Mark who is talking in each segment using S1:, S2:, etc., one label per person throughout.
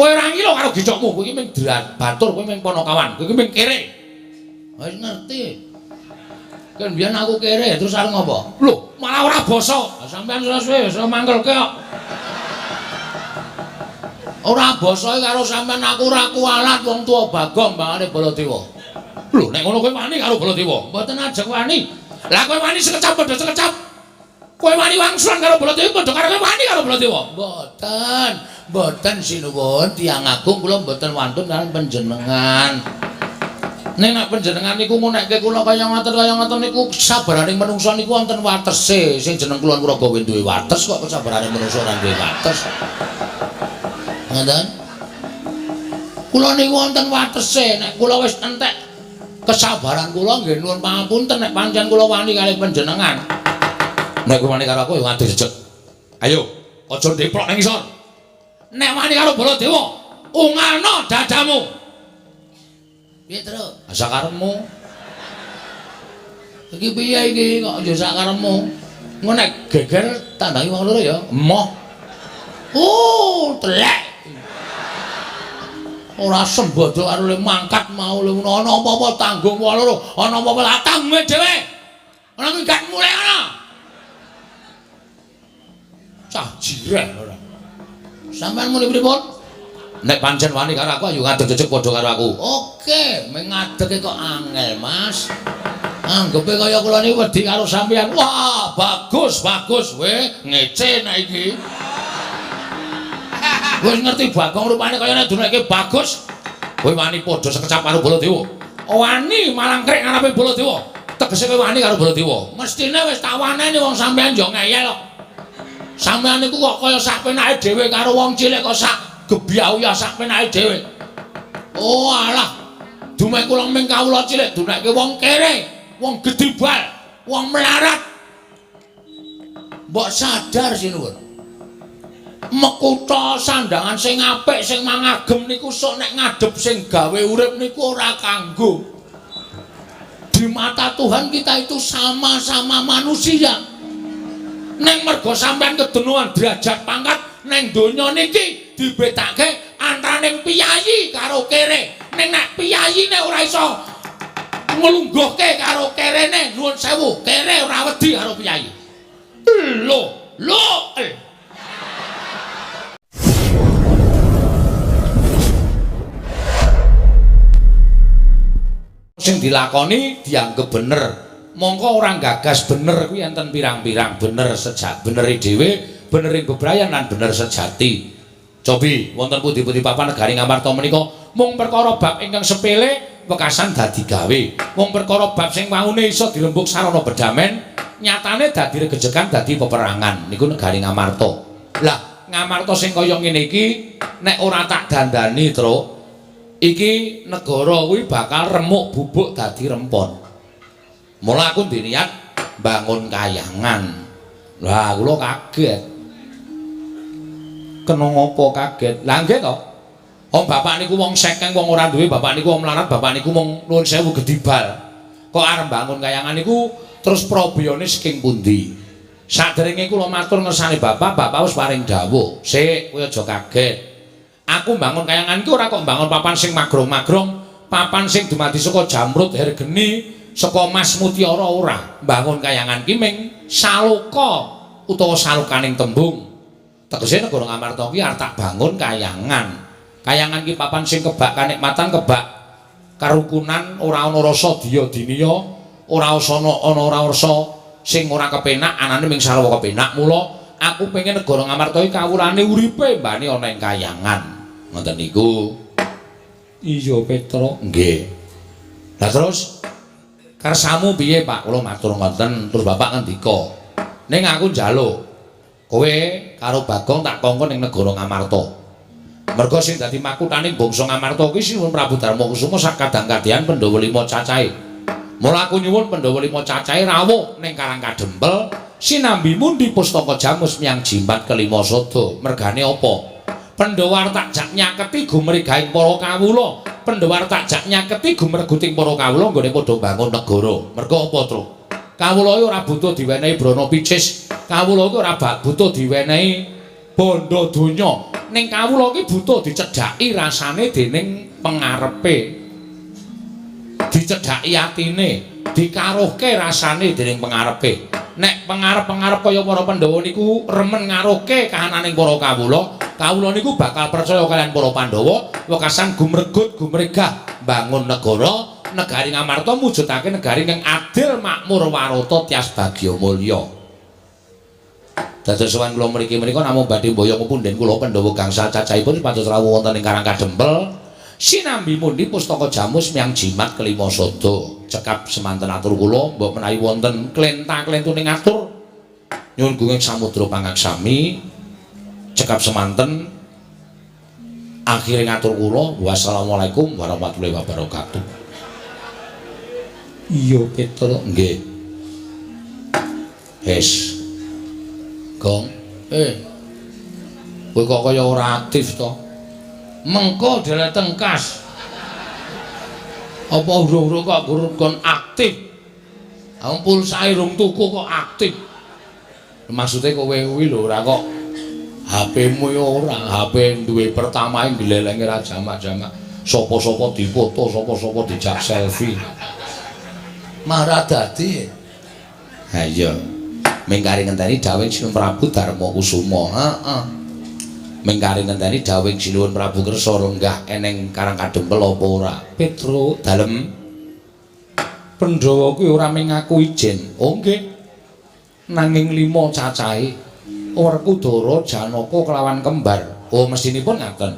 S1: Kowe ora ngilo karo gicokmu, kowe iki ming batur, kowe ming ponokawan, kowe iki ming kere. Wis ngerti. Kan biyen aku kere, terus arep ngopo? Lho, malah ora basa. Sampeyan suwe-suwe wis mangkelke kok. Ora basa karo sampeyan aku ora kualat wong tuwa Bagong mbangane Baladewa. Lho, nek ngono kowe wani karo Baladewa? Mboten ajeng wani. Lah kowe wani sekecap padha sekecap. Kowe wani wangsulan karo Baladewa padha karo kowe wani karo Baladewa? Mboten. Mboten sinuwun tiyang agung kula mboten wantun kaliyan panjenengan. Ning nek panjenengan niku ngunekke kula kaya ngoten niku kesabaraning menungsa niku wonten watese. Sing jeneng kula Nuraga duwe wates kok kesabarane menungsa ora duwe wates. Ngoten. Kula niku wonten watese, nek kula wis entek kesabaran kula nggih nuwun pangapunten nek pancen kula wani kalih panjenengan. Nek kowe wani karo aku ya ngadeg jejeg. Ayo, aja ndeplok nang isor. Nek wani karo Baladewa, ungalno dadamu. Piye, Tru? Sakarepmu. Iki piye iki kok ya sakarepmu? Engko nek geger tandangi wong loro ya. Emoh. Oh, telek. Ora sembodo karo le mangkat mau le ana apa-apa tanggung wong loro, ana apa-apa tak tanggung dhewe. Ana kuwi gak mulih ana. Cah jireh ora. Sampeyan muni pripun? Nek pancen wani karo aku ayo ngadeg jejeg padha karo aku. Oke, meng ngadege kok angel, Mas. Anggepe kaya kula niki wedi karo sampeyan. Wah, bagus, bagus we, ngece nek iki. Wis ngerti Bagong rupane kaya nek duneke bagus. Kowe wani padha sekecap karo Baladewa. Wani malangkrik ngarepe Baladewa. Tegese kowe wani karo Baladewa. Mestine wis tak waneni wong sampeyan yo ngeyel kok. Sampeyan niku kok kaya sak penake dhewe karo wong cilik kok sak gebyah sak penake dhewe. Oh alah. Dumeh kula ming kawula cilik duneke wong kere, wong gedibal, wong melarat. Mbok sadar sinuwun. Mekutha sandangan sing apik sing mangagem niku sok nek ngadhep sing gawe urip niku ora kanggo. Di mata Tuhan kita itu sama-sama manusia. Neng mergo sampean kedenuan derajat pangkat neng donya niki dibedake antaraning piyayi karo kere. Ning nek piyayine ora iso nglungguhke karo kerene, nuwun sewu, kere ora wedi karo piyayi. Lho, lho. Sing dilakoni dianggep bener. Mongko orang gagas bener kuwi enten pirang-pirang bener sejak benere dhewe, benering bebrayan lan bener sejati. Cobi wonten pundi-pundi papan negari Ngamarta menika mung perkara bab ingkang sepele wekasan dadi gawe. Mung perkara bab sing waune iso dirembug sarana bedamen, nyatane dadi regejegan dadi peperangan. Niku negari Ngamarta. Lah, Ngamarta sing kaya ngene iki nek ora tak dandani, Truk, iki negara kuwi bakal remuk bubuk dadi rempon. Mula aku ndek niat bangun kayangan. Lah kula kaget. Kena ngopo kaget? Lah nggih to. Wong bapak niku wong sekeng, wong ora duwe, bapak niku wong melarat, bapak niku wong nuwun sewu gedibal. Kok arep bangun kayangan niku terus probiyone saking pundi? Saderenge kula matur ngersane bapak, bapak wis paring dawuh. Sik, kowe aja kaget. Aku bangun kayangan iki ora kok bangun papan sing magrong-magrong, papan sing dumadi saka jamrut hergeni, saka mas mutiara ora. Bangun kayangan ki ming saloka utawa salokaning tembung. Tegese negara Ngamarta ki arep tak bangun kayangan. Kayangan ki papan sing kebak kanikmatan, kebak karukunan, ora ana rasa diya diniya, ora ana ora rasa sing ora kepenak, anane ming sarwa kepenak. Mula aku pengen negara Ngamarta iki kawulane uripe mbane ana ing kayangan. Ngoten niku. Iya, Petro. Nggih. Lah terus kersamu piye, Pak? Kula matur ngoten, terus bapak ngendika, "Ning aku njaluk kowe karo Bagong tak kongkon ning negara Ngamarta." Merga sing dadi makuthaning bangsa Ngamarta kuwi Sinuwun Prabu Darmakusuma sak kadang-kadhean Pandhawa 5 cacahe. Mula aku nyuwun Pandhawa 5 cacahe rawuh ning Karang Kadempel sinambi mundi pustaka jamus miyang jimat kelima sada. Mergane apa? Pandhawa tak jak nyaketi gumregahing para kawula. Pandhawa tak jak nyaketi gumreguting para kawula nggone padha bangun negara. Merga apa, Truk? Kawula iki ora butuh diwenehi brana picis. Kawula iki ora butuh diwenehi bondo donya. Ning kawula iki butuh dicedhaki rasane dening pengarepe. Dicedhaki atine, dikaruhke rasane dening pengarepe. Nek pengarep-pengarep kaya para Pandhawa niku remen ngaruhke kahananing para kawula, kawula niku bakal percaya kaliyan para Pandhawa, wekasan gumregut gumregah mbangun negara, negari Ngamarta mujudake negari ingkang adil makmur warata tias bagya mulya. Dados sowan kula mriki menika namung badhe mboyong punden kula Pandhawa gangsal cacahipun supados rawuh wonten ing Karang Kadempel sinambi mundi pustaka jamus miang jimat kelima sada. Cekap semanten atur kula, mbok menawi wonten klenta-klentuning atur nyuwun gunging samudra pangaksami. Cekap semanten akhire ngatur kula, wassalamualaikum warahmatullahi wabarakatuh. Iya Petro, nggih. Wis. Gong. Kowe kok kaya ora aktif to? Mengko dheleteng kas. Apa urung-urung kok kon aktif? Wong pulsae rung tuku kok aktif. Maksude kowe kuwi lho ora kok HP-mu ya ora, HP duwe pertama glelenge ra jamak-jamak. Sapa-sapa dipoto, sapa-sapa dijak selfie.
S2: Marah dadi.
S1: Ha iya. Mingkari ngenteni dawuhing Sinuwun Prabu Darma Kusuma. Heeh. Mingkari ngenteni dawuhing Sinuwun Prabu Kersa lenggah eneng Karang Kadempel apa ora? Petro dalem Pandhawa kuwi ora mung ngaku ijen. Oh nggih. Nanging 5 cacahe. Werkudara, Janaka kelawan kembar. Oh mestinipun ngaten.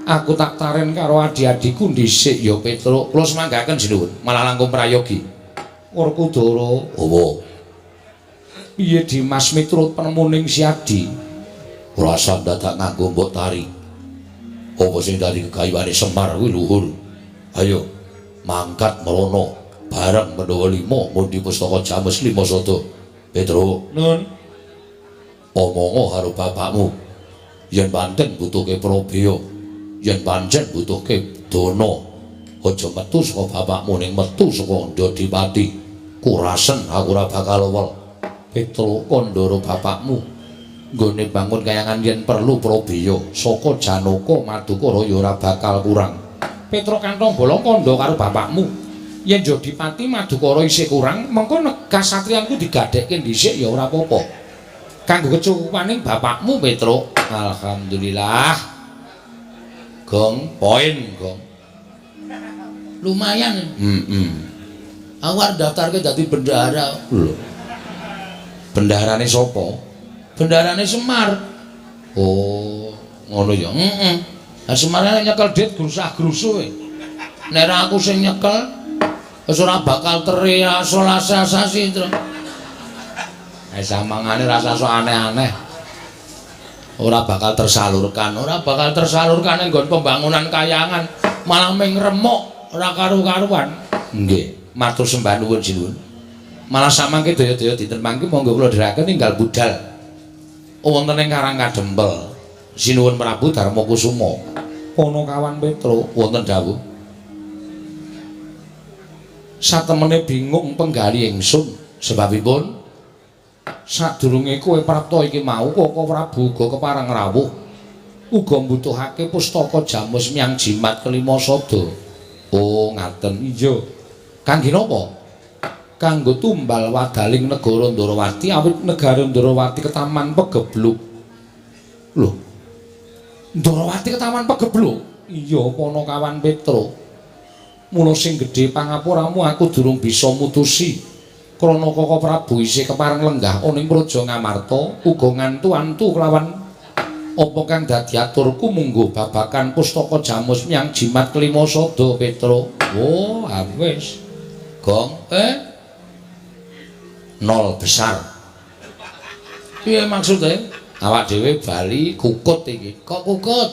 S1: Aku tak taren karo adi-adiku dhisik ya Petro. Kula semanggaken Sinuwun, malah langkung prayogi. Werkudara, owo. Piye Dimas miturut penemuning Siadi? Ora usah dadak nganggo mbok tari. Apa sing dadi kegayuhane Semar kuwi luhur. Ayo mangkat mrono bareng Pandhawa 5 mundi pustaka jamus 5 sada. Petro,
S2: Nun.
S1: Omongo karo bapakmu. Yen pancen butuhke prabeya, yen pancen butuhke dana, aja metu saka bapakmu ning metu saka Ndodipati. Kurasen aku ora bakal wel. Petro kandhara bapakmu nggone bangun kayangan yen perlu prabeya saka Janaka Madukara ya ora bakal kurang. Petro kantong bolong kandha karo bapakmu. Yen Jodipati Madukara isih kurang, mengko kasatriyanku digadhekke dhisik ya ora apa-apa. Kanggo kecukupaning bapakmu Petro. Alhamdulillah. Gong, poin gong.
S2: Lumayan.
S1: Heeh.
S2: Aku arep daftarke dadi bendahara.
S1: Lho. Bendaharane sapa?
S2: Bendaharane Semar.
S1: Oh, ngono ya.
S2: Heeh. Lah Semar nek nyekel dit grusah-grusuh e. Nek ora aku sing nyekel wis ora bakal terrealisasi, Tru.
S1: Samangane rasa sok aneh-aneh. Ora bakal tersalurkan, ora bakal tersalurkan ning nggon pembangunan kayangan, malah ming remuk ora karu-karuan. Nggih, matur sembah nuwun sinuwun. Malah samangke daya-daya dinten mangke monggo kula dherekaken ninggal budal. Wonten ing Karang Kadempel. Sinuwun Prabu Darma Kusuma. Panakawan Petro wonten dawuh. Satemene bingung penggali ingsun sebabipun sadurunge kowe prapta iki mau Koko Prabu uga kepareng rawuh uga mbutuhake pustaka jamus miang jimat kelima sada. Oh ngaten. Iya. Kangge napa? Kanggo tumbal wadaling negara Ndarawati awit negara Ndarawati ketaman pegebluk. Lho. Ndarawati ketaman pegebluk? Iya, Panakawan Petro. Mula sing gedhe pangapuramu aku durung bisa mutusi. Krana Koko Prabu isih kepareng lenggah ana ing Praja Ngamarta uga ngantu-antu kelawan apa kang dadi aturku mungguh babakan pustaka jamus miang jimat kelima sada Petro. Oh, wis. Gong, nol besar. Piye maksude? Awak dhewe bali kukut iki.
S2: Kok kukut?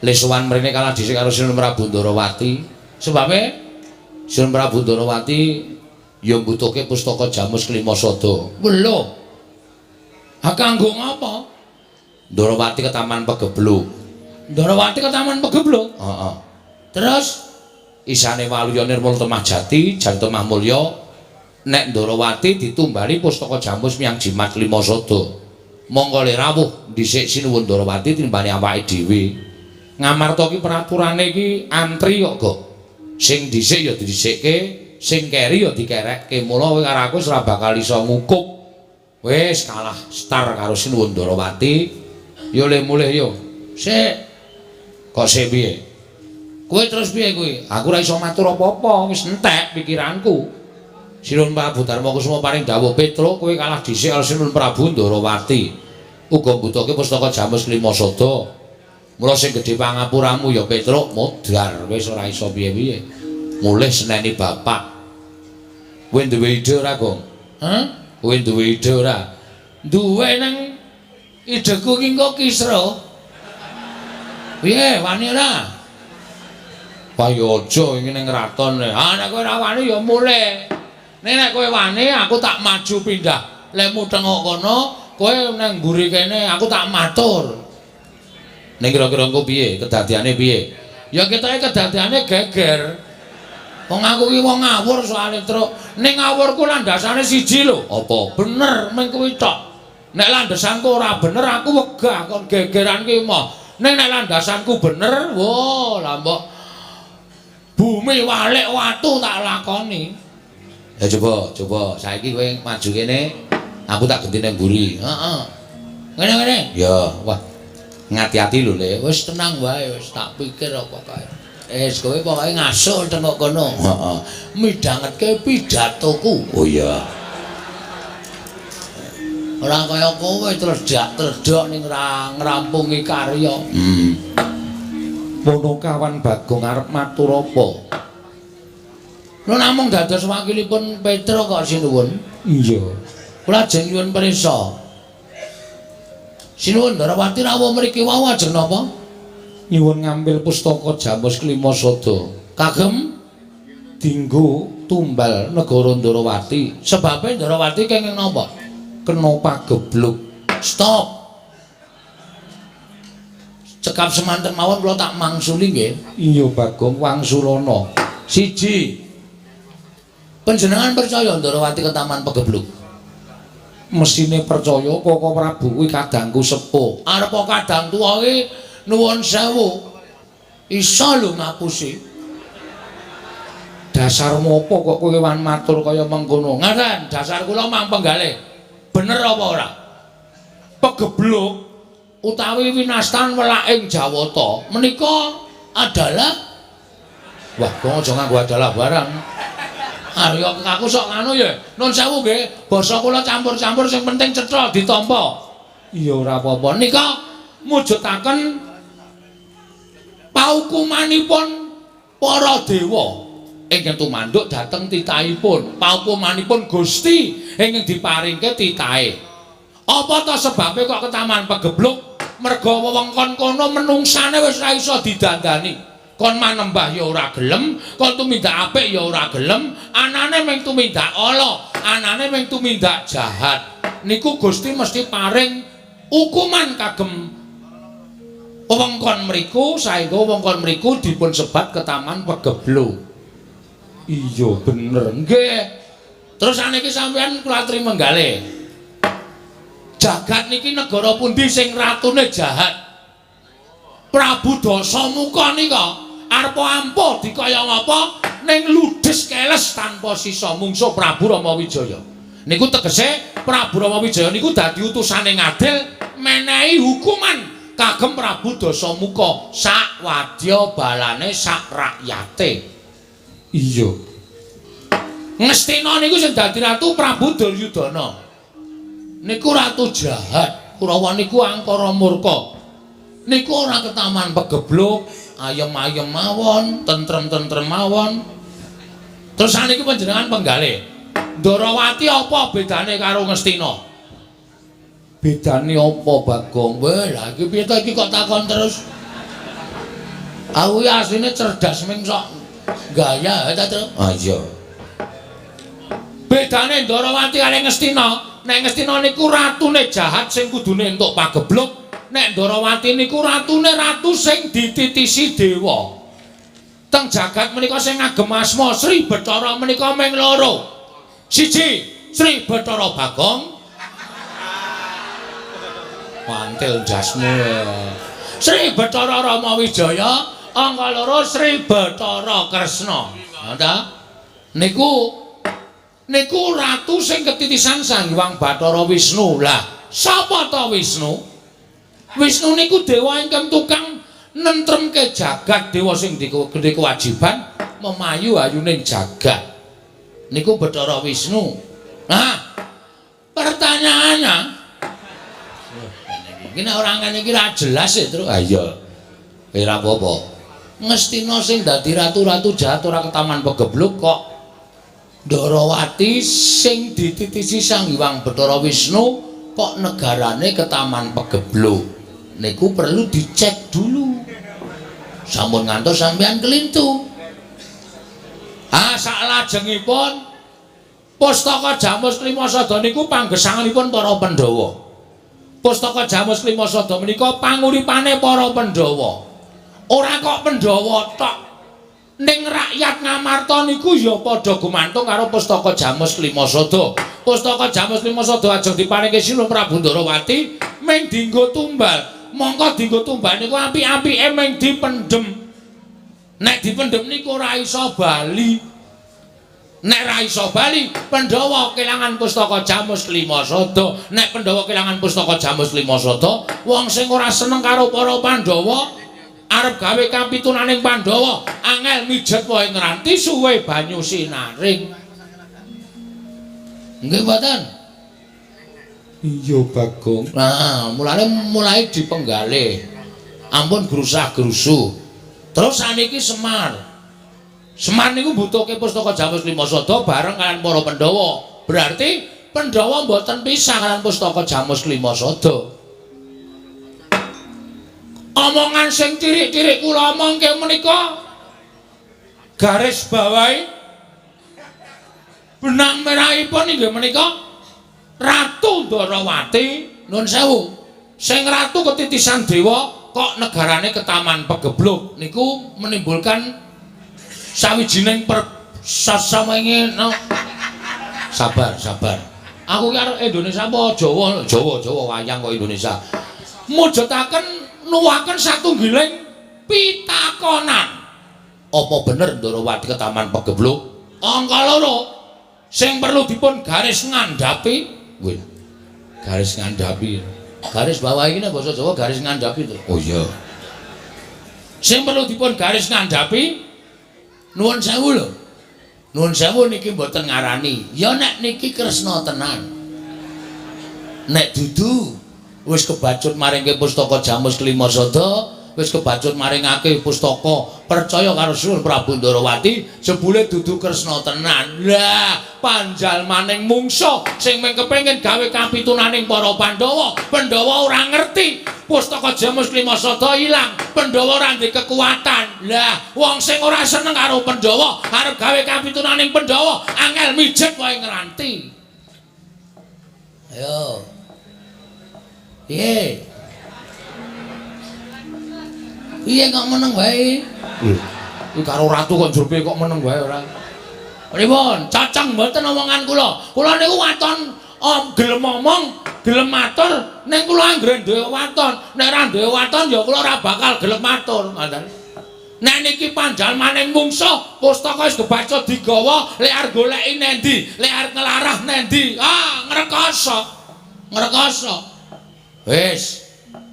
S1: Le sowan mrene kalah dhisik karo Sinuwun Prabu Ndarawati. Sebabe Sinuwun Prabu Ndarawati ya mbutuhke pustaka jamus kelima sada.
S2: Lho. Ha kanggo ngapa?
S1: Ndarawati ke Taman Pegebluk.
S2: Ndarawati ke Taman Pegebluk?
S1: Heeh.
S2: Terus
S1: isane Waluya Nirmala Temah Jati, Jan Temah Mulya nek Ndarawati ditumbali pustaka jamus miang jimat kelima sada. Mongko le rawuh dhisik Sinuwun Ndarawati tinimbane awake dhewe. Ngamarta ki peraturane iki antri kok, Gok. Sing dhisik ya didhisikke, sing keri ya dikerekke. Mula kowe karo aku wis ora bakal iso ngukup. Wis kalah star karo Sinuwun Ndarawati. Yo le mulih yo. Sik. Kok sik piye? Kowe terus piye kuwi? Aku ora iso matur apa-apa, wis entek pikiranku. Sinuwun Prabu Darma Kusuma paring dawuh, "Petruk, kowe kalah dhisik karo Sinuwun Prabu Ndarawati. Uga mbutuhke pustaka Jamus Klima Sada. Mula sing gedhe pangapuramu ya Petruk, modar wis ora iso piye-piye. Mulih seneni bapak. Kowe duwe ide ora, Gong? Hah? Kowe duwe ide ora? Duwe nang ideku ki engko kisruh. Piye, wani ora? Wah ya aja iki ning kraton. Ah nek kowe ora wani ya mulih. Nek nek kowe wani aku tak maju pindah. Lek mutengok kono, kowe nang mburi kene aku tak matur. Ning kira-kira engko piye? Kedadiane piye? Ya ketoke kedadiane geger. Wong aku ki wong ngawur soalé, Truk. Ning ngawurku landasane siji lho. Apa? Bener mung kuwi tok. Nek landasanku ora bener aku wegah kon gegeran ki moh. Ning nek landasanku bener, wah lah mbok bumi walik watu tak lakoni. Ya coba, coba saiki kowe maju kene, aku tak genti nang mburi. Heeh. Ngene-ngene. Ya, wah. Ngati-ati lho, Le. Wis tenang wae, wis tak pikir apa kae. Wis kowe pokoke ngasul tengok kono. Heeh. Midhangetke pidatoku. Oh iya. Ora kaya kowe tledhak-tledhok ning ra ngrampungi karya. Ponokawan Bagong arep matur apa? Lho namung dados wakilipun Petruk kok sinuwun. Iya. Kula ajeng nyuwun prisa. Sinuwun Ndarawati rawuh mriki wau ajeng napa? Nyuwun ngambil pustaka Jamus Klima Sada. Kagem dinggo tumbal negara Ndarawati. Sebabe Ndarawati kenging napa? Kena pagebluk. Stop. Cekap semanten mawon kula tak mangsuli nggih. Iya Bagong wangsulana. Siji. Panjenengan percaya Ndarawati ketaman pegebluk? Mesine percaya Koko Prabu kuwi kadangku sepuh. Arep kadang tuwa ki nuwun sewu. Iso lho ngapusi. Dasarmu apa kok kowe wan matur kaya mengkono? Ngaten, dasar kula mang penggalih. Bener apa ora? Pegebluk utawi winastan welaking Jawata menika adalah, wah, kok aja nganggo adalah barang. Arya aku sok nganu ya. Nun sewu nggih, basa kula campur-campur sing penting cetha ditampa. Iya ora apa-apa. Nika mujudaken paukumanipun para dewa ingkang tumanduk dhateng titahipun. Paukumanipun Gusti ingkang diparingke titahe. Apa ta sebabe kok ketaman pegebluk? Merga wewengkon kono menungsane wis ora iso didandani. Kon manembah ya ora gelem, kon tumindak apik ya ora gelem, anane mung tumindak ala, anane mung tumindak jahat. Niku Gusti mesti paring hukuman kagem wewengkon mriku saengga wewengkon mriku dipun sebat ketaman pegebluk. Iya bener. Nggih. Terus saniki sampean kula aturi menggalih. Jagat niki negara pundi sing ratune jahat? Prabu Dasamuka nika arep ampuh dikaya ngapa ning ludes keles tanpa sisa mungsuh Prabu Rama Wijaya. Niku tegese Prabu Rama Wijaya niku dadi utusane ngadil menehi hukuman kagem Prabu Dasamuka sak wadya balane sak rakyate. Iya. Ngastina niku sing dadi ratu Prabu Duryudana. Niku ratu jahat, Kurawa niku angkara murka. Niku ora ketaman pegebluk, ayem-ayem mawon, tentrem-tentrem mawon. Terus saniki panjenengan penggalih. Ndarawati apa bedane karo Ngastina? Bedane apa, Bagong? Weh, lha iki piye to iki kok takon terus? Aku ya asline cerdas ming sok gaya ta, Tru? Ah iya. Bedane Ndarawati karo Ngastina, nek Ngastina niku ratune jahat sing kudune entuk pagebluk, nek Ndarawati niku ratune ratu sing dititisi dewa. Teng jagat menika sing ngagem asma Sri Bathara menika ming loro. Siji, Sri Bathara Bagong. Mantil jasmu. Sri Bathara Rama Wijaya, angka loro Sri Bathara Kresna. Ha ta? Niku ratu sing ketitisan Sang Hyang Bathara Wisnu. Lah, sapa ta Wisnu? Wisnu niku dewa ingkang tukang nentremke jagat, dewa sing duwe kewajiban memayu ayuning jagat. Niku Bathara Wisnu. Nah, pertanyaannya iki nek ora ngene iki ra jelas ya, Truk. Ha iya. Ora apa-apa. Ngestina sing dadi ratu-ratu jahat ora ketaman pegebluk kok Ndorowati sing dititisi Sang Hyang Bathara Wisnu kok negarane ketaman pegebluk. Niku perlu dicek dulu. Sampun ngantos sampean kelintu. Ah, saklajengipun Pustaka Jamus Klima Sada niku panggesanganipun para Pandhawa. Pustaka Jamus Klima Sada menika panguripane para Pandhawa. Ora kok Pandhawa tok. Ning rakyat Ngamarta niku ya padha gumantung karo Pustaka Jamus Klima Sada. Pustaka Jamus Klima Sada ajeng diparingke Sinuhun Prabu Ndorowati mung dienggo tumbal. Mongko dienggo tumbal niku apik-apike mung dipendhem. Nek dipendhem niku ora iso bali. Nek ra iso bali, Pandhawa kelangan Pustaka Jamus Klima Sada. Nek Pandhawa kelangan Pustaka Jamus Klima Sada, wong sing ora seneng karo para Pandhawa arep gawe kapitunaning Pandhawa, angel mijet wae ngranti suwe banyu sinaring. Nggih mboten? Iya, Bagong. Nah, mulane mulai dipenggalih. Ampun grusah-grusuh. Terus saniki Semar. Semar niku mbutuhke Pustaka Jamus Klima Sada bareng kalian para Pandhawa. Berarti Pandhawa mboten pisah kalian Pustaka Jamus Klima Sada. Omongan sing cirik-cirik kula omongke menika garis bawahi benang merahipun inggih menika Ratu Ndorowati, nun sewu. Sing ratu ketitisan dewa kok negarane ketaman pegebluk niku menimbulkan sawijining persasamenge no. Sabar, sabar. Aku ki arep Indonesia apa Jawa? Jawa, Jawa wayang kok Indonesia. Mujudaken nuwaken satunggiling pitakonan. Apa bener Ndorowati ketaman pegebluk? Angka loro sing perlu dipun garis ngandhapi, nggih. Garis ngandhapi. Garis bawah iki nek basa Jawa garis ngandhapi to. Oh iya. Sing perlu dipun garis ngandhapi nuwun sewu lho. Nuwun sewu niki mboten ngarani. Ya nek niki Kresna tenan. Nek dudu wis kebacut maringke Pustaka Jamus Klima Sada, wis kebacut maringake pustaka percaya karo Sinuhun Prabu Ndorowati, jebule dudu Kresna tenan. Lah, panjalmaning mungsuh sing mung kepengin gawe kapitunaning para Pandhawa, Pandhawa ora ngerti Pustaka Jamus Klima Sada ilang, Pandhawa ora ndek kekuatan. Lah, wong sing ora seneng karo Pandhawa arep gawe kapitunaning Pandhawa, angel mijet wae ngranti. Ayo. Piye? Piye kok meneng wae? Iki karo ratu kok njurpe kok meneng wae ora. Pripun? Cacang mboten omongan kula. Kula niku waton gelem omong, gelem matur, ning kula anggere duwe waton. Nek ora duwe waton ya kula ora bakal gelem matur, ngoten. Nek niki panjalmaning mungsuh, pustaka wis kebaca digawa, lek arep goleki nendi, lek arep nglarah nendi. Ah, ngrekoso. Ngrekoso. Wis.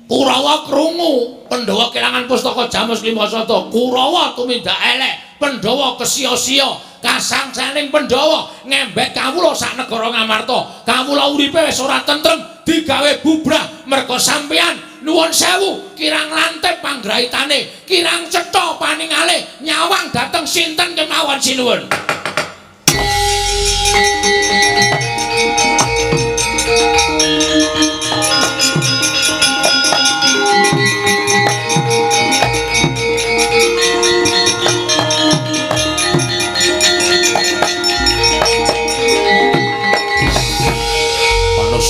S1: Kurawa krungu Pandhawa kelangan Pustaka Jamus Klima Sada. Kurawa tumindak elek, Pandhawa kesia-sia, kasangsaning Pandhawa ngembek kawula sak negara Ngamarta. Kawula uripe wis ora tentrem, digawe bubrah merga sampeyan. Nuwun sewu, kirang lantip panggraitane, kirang cetha paningale, nyawang dhateng sinten kemawon sinuwun.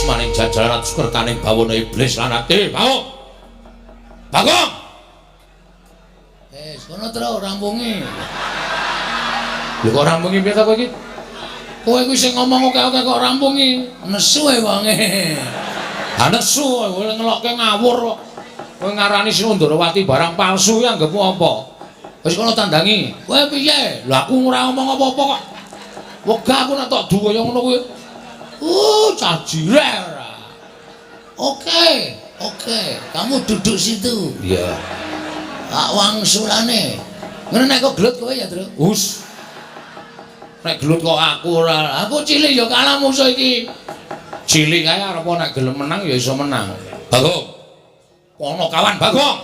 S1: Maning jajaran sekertaning bawono iblis lan ati. Bagong. Bagong. Wis kono tro rampungi. Lho kok rampungi piye ta kowe iki? Kowe kuwi sing ngomong oke-oke kok rampungi. Nesu e wonge. Ha nesu kowe ngelokke ngawur kok. Kowe ngarani Sinundrawati barang palsu ya anggepmu apa? Wis kono tandangi. Kowe piye? Lha aku ora ngomong apa-apa kok. Wegah aku nek tok du kaya ngono kuwi. Cah jireh ora.
S2: Oke, oke. Kamu duduk situ.
S1: Iya.
S2: Tak wangsulane. Ngono nek kok gelut kowe ya, Truk.
S1: Hus. Nek gelut kok aku ora.
S2: Aku cilik ya kalah musuh iki.
S1: Cilik kae arep nek gelem menang ya iso menang. Bagong. Kono kawan Bagong.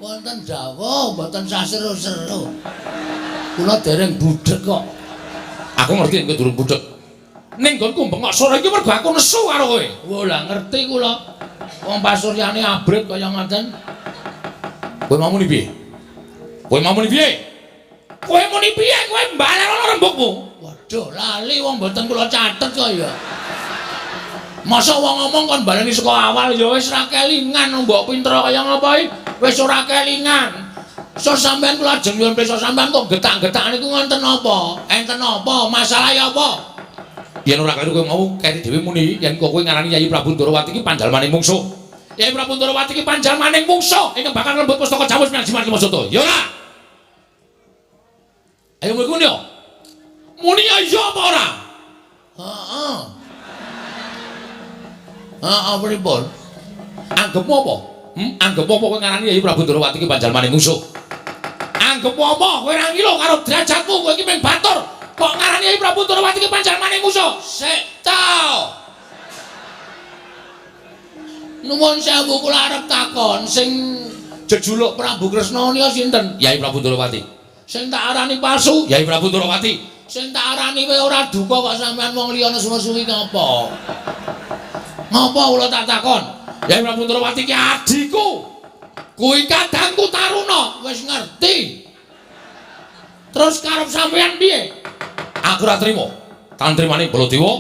S2: Wonten dawuh mboten saseru-seru. Kula dereng budhek kok.
S1: Aku ngerti nek durung budhek. Ning nggonku bengok sore iki mergo aku nesu karo kowe.
S2: Wah, lah ngerti kula. Wong pasuryane abrit kaya ngoten.
S1: Kowe mau muni piye? Kowe mau muni piye? Kowe muni piye? Kowe mbalenono rembugmu.
S2: Waduh, lali wong mboten kula catet kok ya. Masa wong ngomong kon baleni saka awal ya wis ra kelingan mbok pinter kaya ngapa iki wis ora kelingan. So sampean kula ajeng nyuwun pirsa sampean kok getak-getak niku wonten apa? Enten apa? Masalahe apa?
S1: Yen ora keliru kowe mau keri dhewe muni yen kok kowe ngarani Yayi Prabu Ndorowati iki panjalmaning mungsuh. Yayi Prabu Ndorowati iki panjalmaning mungsuh ingkang bakal nglembut pustaka Jamus Miang Jimat Lima. Ya ora? Ayo muni yo. Muni ya iya apa ora?
S2: Heeh. Heeh, pripun?
S1: Anggepmu apa? Anggepmu apa kowe ngarani Yayi Prabu Ndorowati iki panjalmaning mungsuh? Anggepmu apa? Kowe ora ngilo karo derajatmu, kowe iki mung batur. Kok ngarani Yayi Prabu Ndorowati iki panjalmaning mungsuh?
S2: Sik ta. Nuwun sewu kula arep takon sing jejuluk Prabu Kresna nika sinten?
S1: Yayi Prabu Ndorowati.
S2: Sing tak arani palsu?
S1: Yayi Prabu Ndorowati.
S2: Sing tak arani kowe ora duka kok sampean wong liya nesu-nesu iki ngapa? Ngapa kula tak takon?
S1: Yayi Prabu Ndorowati ki adhiku. Kuwi kadangku Taruna,
S2: wis ngerti. Terus karep sampean piye?
S1: Aku ora trima. Tantrimane Baladewa,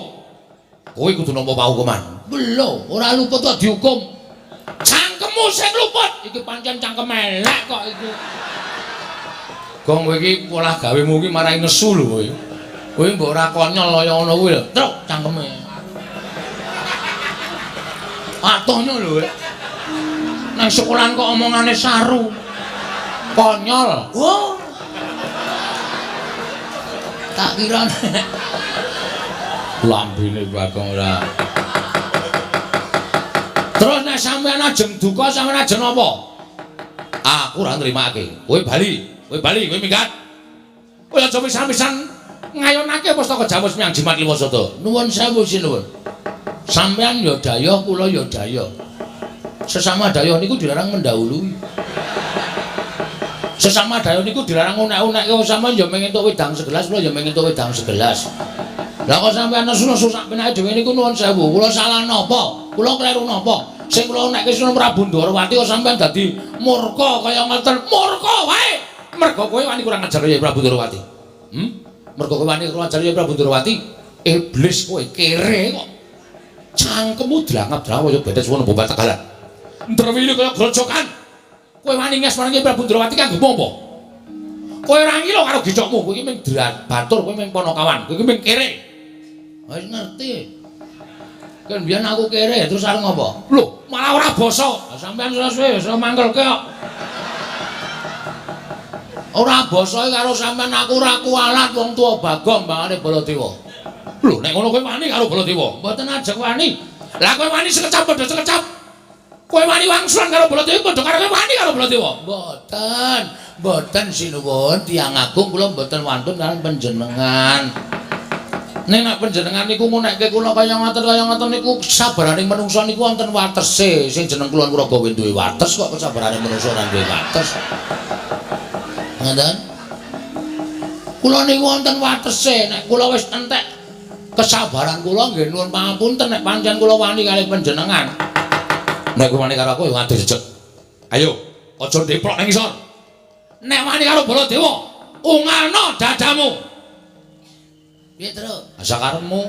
S1: kowe kudu nampa pahukuman.
S2: Lho, ora luput kok dihukum.
S1: Cangkemmu sing luput.
S2: Iki pancen cangkem elek kok iki.
S1: Gong kowe iki polah gawemu iki marai nesu lho kowe.
S2: Kowe mbok ora konyol kaya ngono kuwi lho. Truk cangkeme. Atohnya lho kowe. Nang sekolahan kok omongane saru. Konyol. Oh. Tak kira
S1: lambene Bagong ora.
S2: Terus nek sampean ajeng duka sampean ajeng apa?
S1: Aku ora nrimake. Kowe bali, kowe bali, kowe minggat. Kowe aja pisan-pisan ngayonake pustaka Jamus Miang Jimat Lima Sata.
S2: Nuwun sewu sinuwun. Sampean ya dayah, kula ya dayah. Sesama dayah niku dilarang mendahului. Sesama dayah niku dilarang unek-unekke sampean ya mung entuk wedang segelas, kula ya mung entuk wedang segelas. Lah kok sampean nesu-nesu sak penake dhewe niku nuwun sewu. Kula salah napa? Kula kleru napa? Sing kula unekke Sunan Prabu Ndorowati kok sampean dadi murka kaya ngoten.
S1: Murka wae. Mergo kowe wani kurang ajar ya Prabu Ndorowati. Mergo kowe wani kurang ajar ya Prabu Ndorowati. Iblis kowe kere kok. Cangkemmu drangap-drangap kaya betes wono bobat tegalan. Ndrewili kaya grojokan. Kowe wani nges marang Prabu Ndorowati kanggo apa? Kowe ora ngilo karo gecokmu, kowe iki mung batur, kowe mung ponokawan, kowe iki mung kere.
S2: Wis ngerti. Kan biyen aku kere terus arep ngopo?
S1: Lho, malah ora basa.
S2: Sampeyan suwe-suwe iso mangkelke kok. Ora basa karo sampean aku ora kualat wong tuwa Bagong mbangane Baladewa.
S1: Lho, nek ngono kowe wani karo Baladewa?
S2: Mboten ajeng wani.
S1: Lah kowe wani sekecap padha sekecap. Kowe wani wangsulan karo Baladewa padha karo kowe wani karo Baladewa.
S2: Mboten, mboten sinuwun tiyang agung kula mboten wantun kaliyan panjenengan. Nek nek panjenengan niku ngunekke kula kaya ngoten niku kesabaraning menungsa niku wonten watese. Sing jeneng kula Kuraga duwe wates kok kesabarane menungsa ora duwe wates. Ngoten? Kula niku wonten watese. Nek kula wis entek kesabaran kula nggih nuwun pangapunten nek pancen kula wani kalih panjenengan.
S1: Nek kowe wani karo aku ya ngadeg jejeg. Ayo, aja ndeplok nang isor. Nek wani karo Baladewa, ungalno dadamu.
S2: Piye, Truk?
S1: Sakarepmu.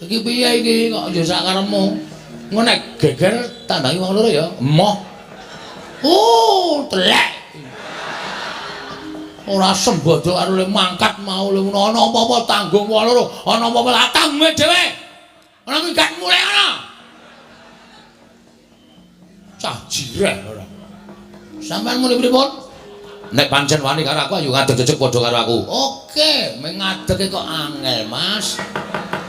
S2: Iki piye iki kok ya sakarepmu? Engko nek geger tandangi wong loro ya.
S1: Emoh.
S2: Oh, telek. Ora sembodo karo le mangkat mau le ana apa-apa tanggung wong loro, ana apa-apa tak tanggung dhewe. Ana minggat mulih ana. Cah jireh ora. Sampeyan muni pripun?
S1: Nek pancen wani karo aku ayo ngadeg jejeg padha karo aku.
S2: Oke, mengadege kok angel, Mas.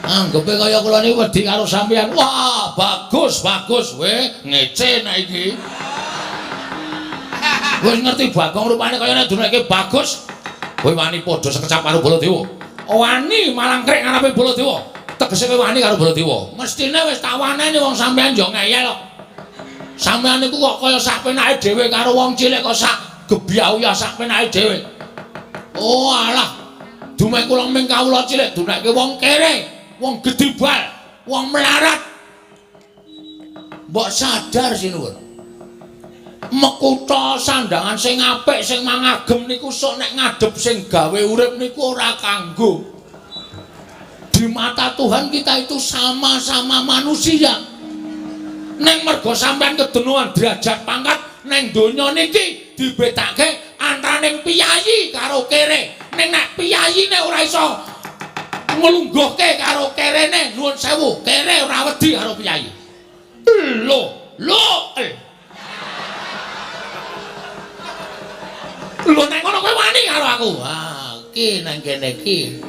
S2: Anggepe kaya kula niki wedi karo sampeyan.
S1: Wah, bagus, bagus we, ngece nek iki. Wis ngerti Bagong rupane kaya nek duneke bagus. Kowe wani padha sekecap karo Baladewa. Wani malangkrik ngarepe Baladewa. Tegese kowe wani karo Baladewa.
S2: Mestine wis tak waneni wong sampeyan yo ngeyel kok. Sampeyan niku kok kaya sak penake dhewe karo wong cilik kok sak gebyah sak penake dhewe. Oh alah. Dumeh kula ming kawula cilik duneke wong kere, wong gedibal, wong melarat. Mbok sadar sinuwun.
S1: Mekutha sandangan sing apik sing mangagem niku sok nek ngadhep sing gawe urip niku ora kanggo.
S2: Di mata Tuhan kita itu sama-sama manusia.
S1: Neng mergo sampean kedenuan derajat pangkat neng donya niki dibedake antaraning piyayi karo kere. Ning nek piyayine ora iso nglungguhke karo kerene, nuwun sewu, kere ora wedi karo piyayi. Lho, lho. Lho nek ngono kowe wani karo aku.
S2: Ah, iki nang kene iki.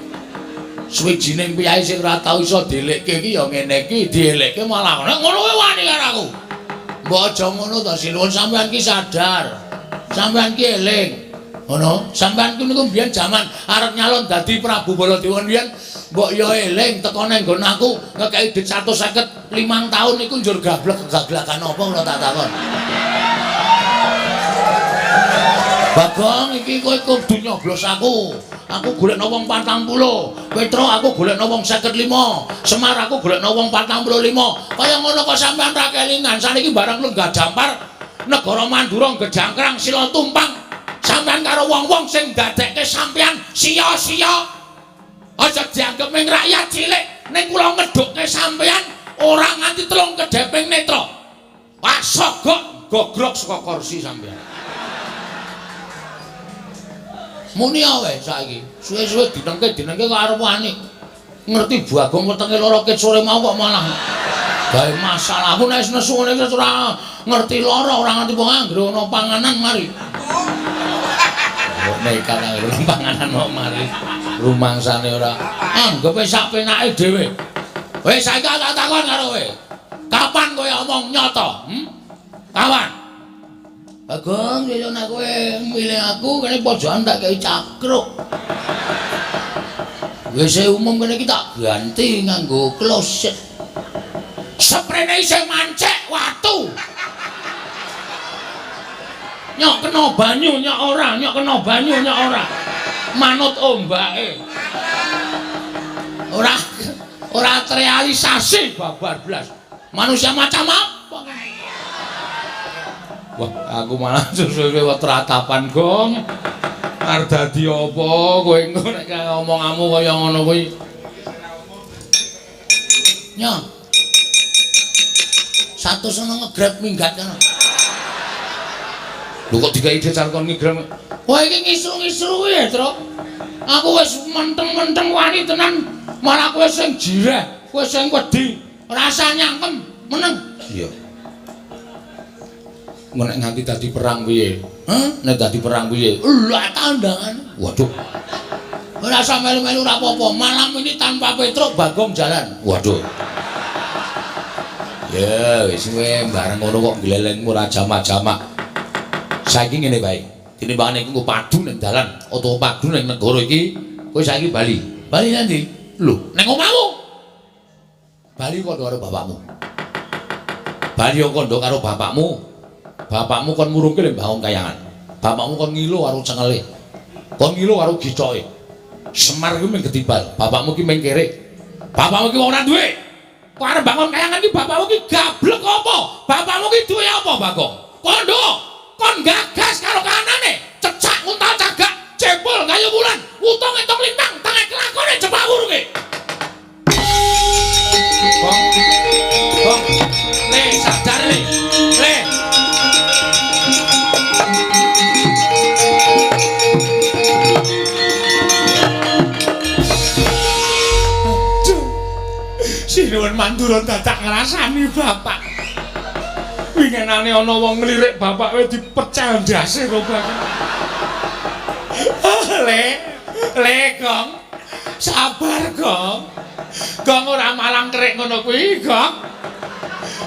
S2: Suwijining piyayi sing ora tau iso dielekke iki ya ngene iki, dielekke malah nek ngono kowe wani karo aku. Mbok aja ngono to sinuwun, sampean ki sadar. Sampean ki eling. Ngono, sampean ki niku mbiyen jaman arep nyalon dadi Prabu Baladewa mbiyen mbok ya eling teko nang nggon aku ngekeki dhuwit 155 taun niku njur gablek gaglakan apa kula tak takon. Bagong iki kowe kudu nyoblos aku. Aku golekno wong 40, Petro aku golekno wong 55, Semar aku golekno wong 45. Kaya ngono kok sampean ra kelingan. Saniki barang lenggah jampar negara Mandura gejangkrang sila tumpang. Sampean karo wong-wong sing ndadekke sampean sia-sia. Aja dianggep ming rakyat cilik, ning kula ngedhukke sampean ora nganti telung kedheping netra.
S1: Wah, sogok gogrok saka kursi sampean.
S2: Muni wae saiki. Suwe-suwe dinengke-dinengke kok arep wani. Ngerti Bagong wetenge lara ket sore mau kok malah gawe masalah. Aku nek nesu ngene iki ora ngerti lara, ora ngerti wong anggere ana panganan mari.
S1: Kok nekat anggere ana panganan kok mari. Rumangsane ora.
S2: Anggepe sak penake dhewe. Wis saiki tak takon karo kowe. Kapan kowe omong nyata? Kapan? Bagong, ya nek kowe milih aku kene pojokan tak kei cakruk. WC umum kene iki tak ganti nganggo kloset.
S1: Seprene isih mancek watu. Nyok kena banyu nyok ora, nyok kena banyu nyok ora. Manut ombake.
S2: Ora ora terrealisasi babar blas. Manusia macam apa?
S1: Wah, aku malah suwe-suwe tratapan, Gong. Arep dadi apa kowe engko nek omonganmu kaya ngono kuwi.
S2: Nyo. 100 ono ngegrab minggat kono.
S1: Lho kok dikai decar kon ngegrab?
S2: Wah, iki ngisru-ngisru ya, Tru. Aku wis menteng-menteng wani tenan, malah kowe sing jireh, kowe sing wedi, rasa nyangkem, meneng.
S1: Iya. Nek nganti dadi perang piye? Hah? Nek dadi perang piye?
S2: Lah tandangan.
S1: Waduh.
S2: Ora usah melu-melu ora apa-apa. Malam ini tanpa Petruk Bagong jalan.
S1: Waduh. Ya wis kowe bareng ngono kok glelengmu ora jamak-jamak. Saiki ngene bae. Tinimbangane iku padu ning dalan utawa padu ning negara iki, kowe saiki bali.
S2: Bali nanti?
S1: Lho, ning omahmu. Bali kandha karo bapakmu. Bali kandha karo bapakmu. Bapakmu kon murungke lho mbangun kayangan. Bapakmu kon ngilo karo cengele. Kon ngilo karo gicoke. Semar kuwi mung getibal, bapakmu ki mung kere. Bapakmu ki wong ora duwe. Kok arep bangun kayangan ki bapakmu ki gablek apa? Bapakmu ki duwe apa, Bagong? Kondo, kon gagas karo kanane, cecak nguntal cagak, jempol kayu wulan, utung entung lintang, tangan kelakone jepak wurunge. Bong. Bong. Le sadar le. Le. Sinuwun Mandura dadak ngrasani bapak. Wingenane ana wong nglirik bapak wis dipecel ndase karo bapak. Le, le Gong. Sabar, Gong. Gong ora malang kerik ngono kuwi, Gong.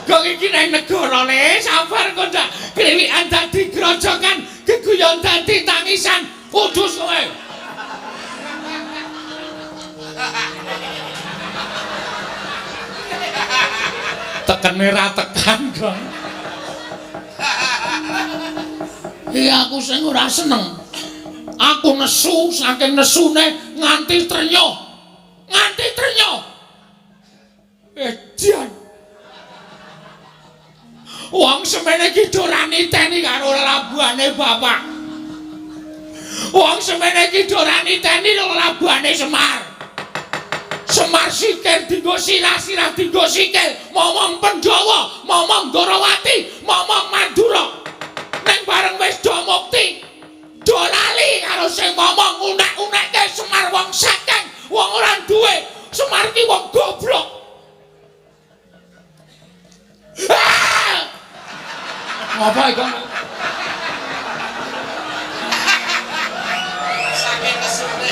S1: Gong iki nang negara le, sabar kok ndak kriwikan dadi grojokan, geguyon dadi tangisan. Kudus kowe. Tekene ra tekan, Gong. Iya aku sing ora seneng. Aku nesu saking nesune nganti trenyuh. Nganti trenyuh. Edan. Wong semene iki do ora niteni karo lelabuhane bapak. Wong semene iki do ora niteni lelabuhane Semar. Semar sikil dinggo sirah, sirah dinggo sikil, momong Pandhawa, momong Ndorowati, momong Mandura. Ning bareng wis do mukti, do lali karo sing momong unek-unekke Semar wong sekeng, wong ora duwe. Semar ki wong goblok. Ah! Ngapa iki?
S3: Saking kesune.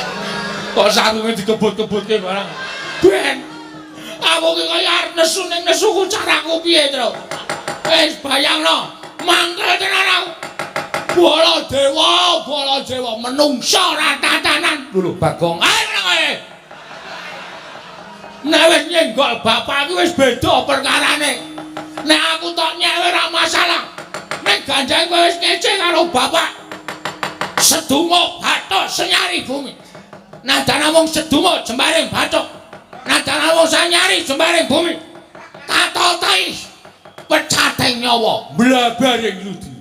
S1: Kok sarunge dikebut-kebutke barang. Ben. Aku ki kaya arep nesu ning nesuku caraku piye, Tru? Wis bayangno, mangkel tenan aku. Baladewa, Baladewa menungsa ora tatanan. Lho Bagong, ayo nang kowe. Nek wis nyenggol bapak iki wis beda perkarane. Nek aku tok nyewe ora masalah. Nek ganjane kowe wis ngece karo bapak. Sedumuk bathuk senyari bumi. Nadan namung sedumuk jembaring bathuk. Nadan namung sanyari jembaring bumi. Tatotai pecating nyawa blabaring ludi.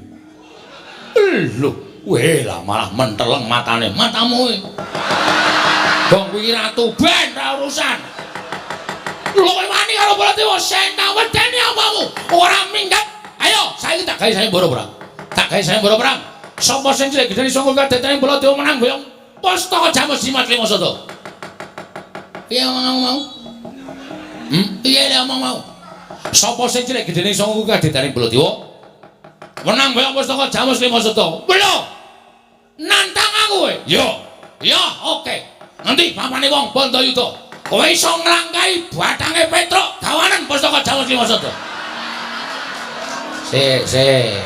S1: Lho, weh lah malah menteleng matane. Matamu iki. Gong kuwi ratu ben ra urusan. Lho kowe wani karo Baladewa sing tak wedeni apamu? Ora minggat. Ayo, saiki tak gawe sayembara perang. Tak gawe sayembara perang. Sapa sing cilik gedene sangka kadetane Baladewa menang boyong pustaka Jamus Jimat Lima Sada. Piye omong mau? Piye le omong mau? Sapa sing cilik gedene sangka kadetane Baladewa menang boyong pustaka Jamus Lima Sada. Lho. Nantang aku kowe. Yo. Ya, oke. Nanti papane wong Bandayuda. Kowe iso nglangkahi bathange Petruk gawanen pustaka Jamus Lima Sada. Sik, sik.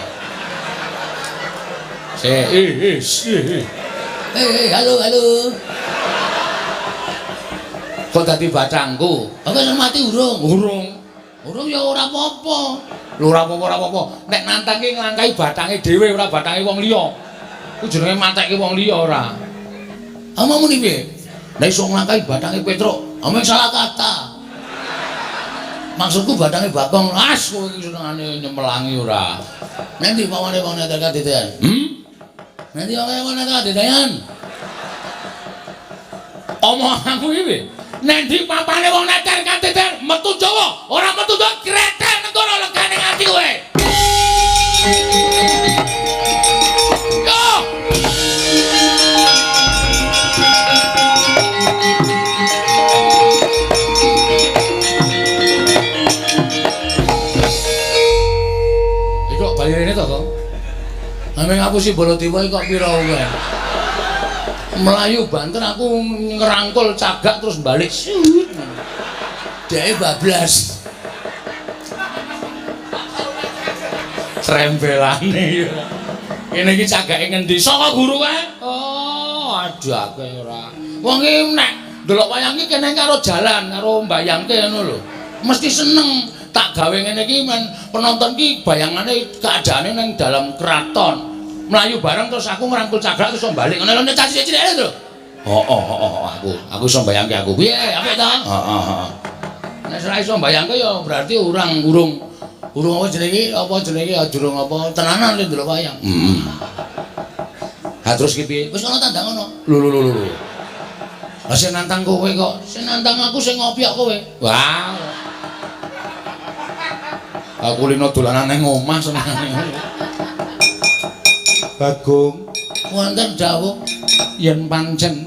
S1: Sik, sik. Halo, halo. Kok dadi bathangku? Aku wis mati urung. Urung. Urung ya ora apa-apa. Lho ora apa-apa, ora apa-apa. Nek nantang ki nglangkahi bathange dhewe ora bathange wong liya. Ku jenenge matekke wong liya ora. Omongmu ni piye? Nek iso nglangkahi bathange Petruk, omong salah kata. Maksudku bathange Bagong. As kowe iki senengane nyemelangi ora. Nanti pawane wong netel kadedean. Nanti pawane wong netel kadedean. Omonganmu iki piye? Nanti papane wong netel kadedean metu Jawa, ora metu Jawa gretel negara legane ati kowe. Yo. Iki kok bali rene to, Kong? Ame ngapusi Baladewa iki kok pira kowe? Melayu banter aku ngerangkul cagak terus balik. Dheke bablas. Trembelane. Kene iki cagake ngendi? Saka guru kae. Oh, aduh aku ora. Wong iki nek ndelok wayang iki kene karo jalan, karo mbayangke ngono lho. Mesti seneng. Tak gawe ngene iki men penonton iki bayangane keadaane ning dalam keraton. Melayu bareng terus aku ngerangkul cagak terus balik ngono lho nek cah cilik-cilik lho. Heeh, heeh, aku iso mbayangke aku. Piye, apik ta? Heeh, heeh. Nek ora iso mbayangke ya berarti urang urung urung apa jenenge ya durung apa tenanan lho ndelok wayang. Heeh. Ha terus ki piye? Wis ana tandang ngono. Lho lho lho lho. Lah sing nantang kowe kok, sing nantang aku sing ngopiok kowe. Wah. Aku lino dolanan nang omah senengane. Bagong, wonten dawuh yen pancen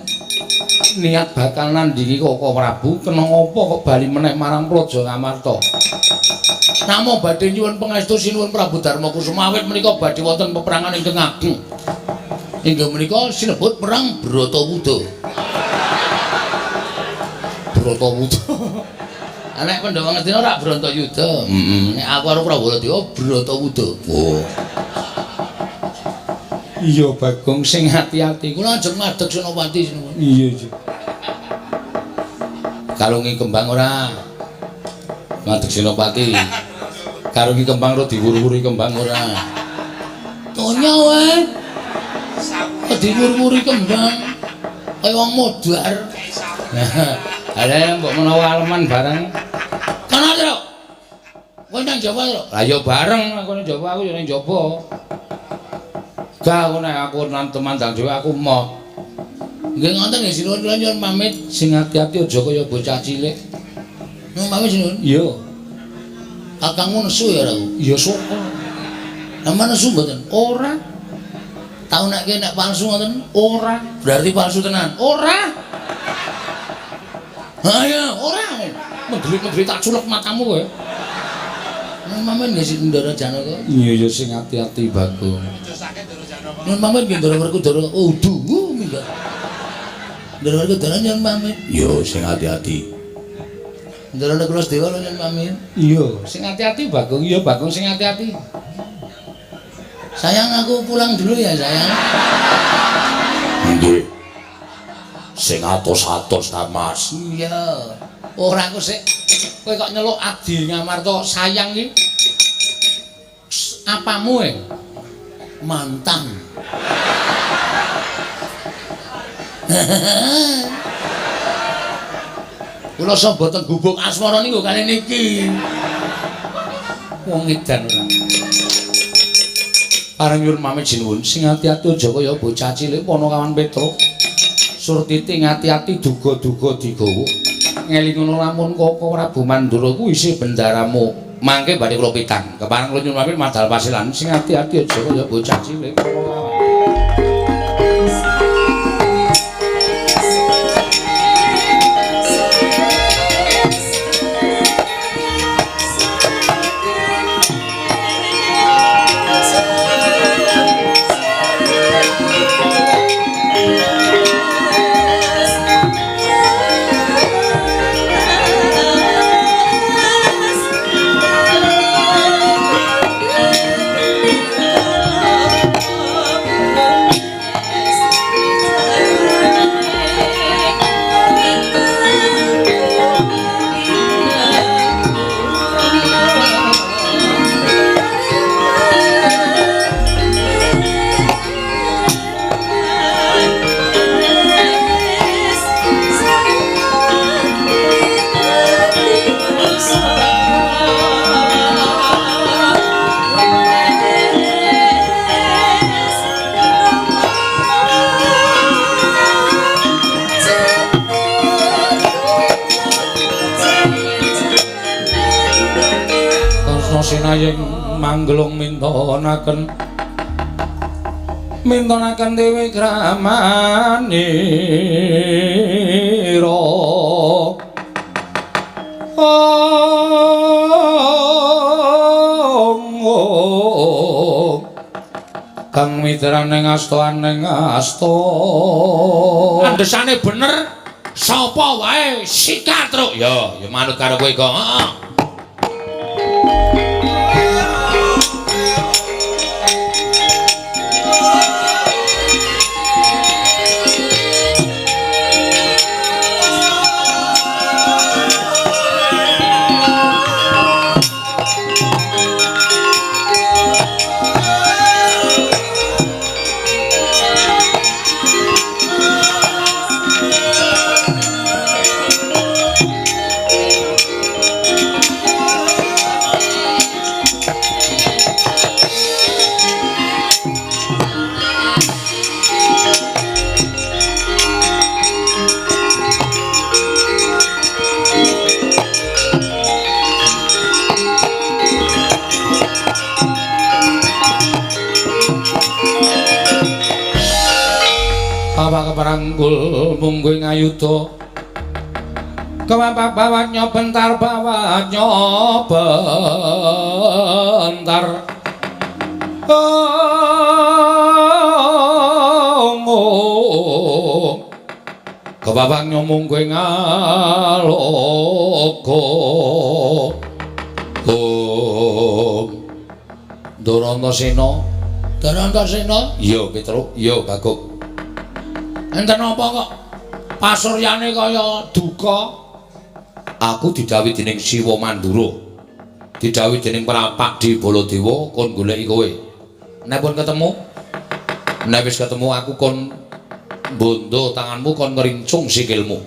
S1: Niat bakal nandingi Koko Prabu kena apa kok bali meneh marang Praja Ngamarta. Namung badhe nyuwun pangestu sinuwun Prabu Darma Kusuma awit menika badhe wonten peperangan ingkang ageng. Inggih menika sinebut perang Bratawuda. Bratawuda. Nek Pandhawa Ngastina ora Bratayuda. Heeh. Nek aku karo Prabu Baladewa Bratawuda. Oh. Iya Bagong sing ati-ati. Kula ajeng ngadeg Senopati sinuwun. Iya iya. Kalungi kembang ora? Ngadeg Senopati. Karungi kembang ora diwur-wuri kembang ora? Tonya wae. Kok diwur-wuri kembang kaya wong modar. Lah mbok menawa aleman bareng. Kono Truk. Kowe nang Jawa, Truk? Lah ya bareng aku nang Jawa, aku ya nang Jawa. Gak aku nek aku nang temandang dhewe aku moh. Nggih ngoten nggih sinuwun kula nyuwun pamit sing ati-ati aja kaya bocah cilik. Nyuwun pamit sinuwun. Iya. Kakangmu nesu ya ora aku? Ya syukur. Sampeyan nesu mboten? Ora. Tau nek nek palsu ngoten? Ora. Berarti palsu tenan? Ora. Ha ya, ora. Mendelik-mendelik tak culek matamu kowe. Nyuwun pamit nggih sing Ndara Janaka. Iya ya sing ati-ati Bagong. Nyuwun pamit nggih Ndara Werkudara. Oh duh minggat. Ndara Werkudara nyuwun pamit. Iya sing ati-ati. Ndara Nakula Dewa nyuwun pamit. Iya, sing ati-ati Bagong. Iya Bagong sing ati-ati. Sayang aku pulang dulu ya sayang. Nggih. Sing atos-atos ta Mas. Iya. Ora aku sik kowe kok nyeluk Adi Ngamarta sayang iki. Apamu e? Mantan. Kula mboten gubuk asmara niku kali niki. Wong edan ora. Pareng nyuwun pamit sinuwun sing ati-ati aja kaya bocah cilik Panakawan Petruk. Surtiti ngati-ati duga-duga digawa. Ngelingono lamun Koko Prabu Mandura kuwi isih bendaramu. Mangke badhe kula pitang. Kepareng kula nyuwun pamit madal pasilan sing ati-ati aja kaya bocah cilik Panakawan. Sinayeng manggelung mintonaken mintonaken dewi kramanira kang mitrane ngastoane ngasto andesane bener sapa wae sikat truk ya ya manut karo kowe kok. Heeh. Bapak keparanggul mungguh ngayuda. Kewapak bawat nyobentar bawat nyobentar. Oh, kewapak nyomungguh ngaloka. Oh, Ndorantosena. Ndorantosena? Iya, Petruk. Iya, Baguk. Enten apa kok pasuryane kaya duka? Aku didhawuhi dening Siwa Mandura. Didhawuhi dening Prapak di Baladewa kon goleki kowe. Nek pun ketemu, nek wis ketemu aku kon bondo tanganmu kon ngrincung sikilmu.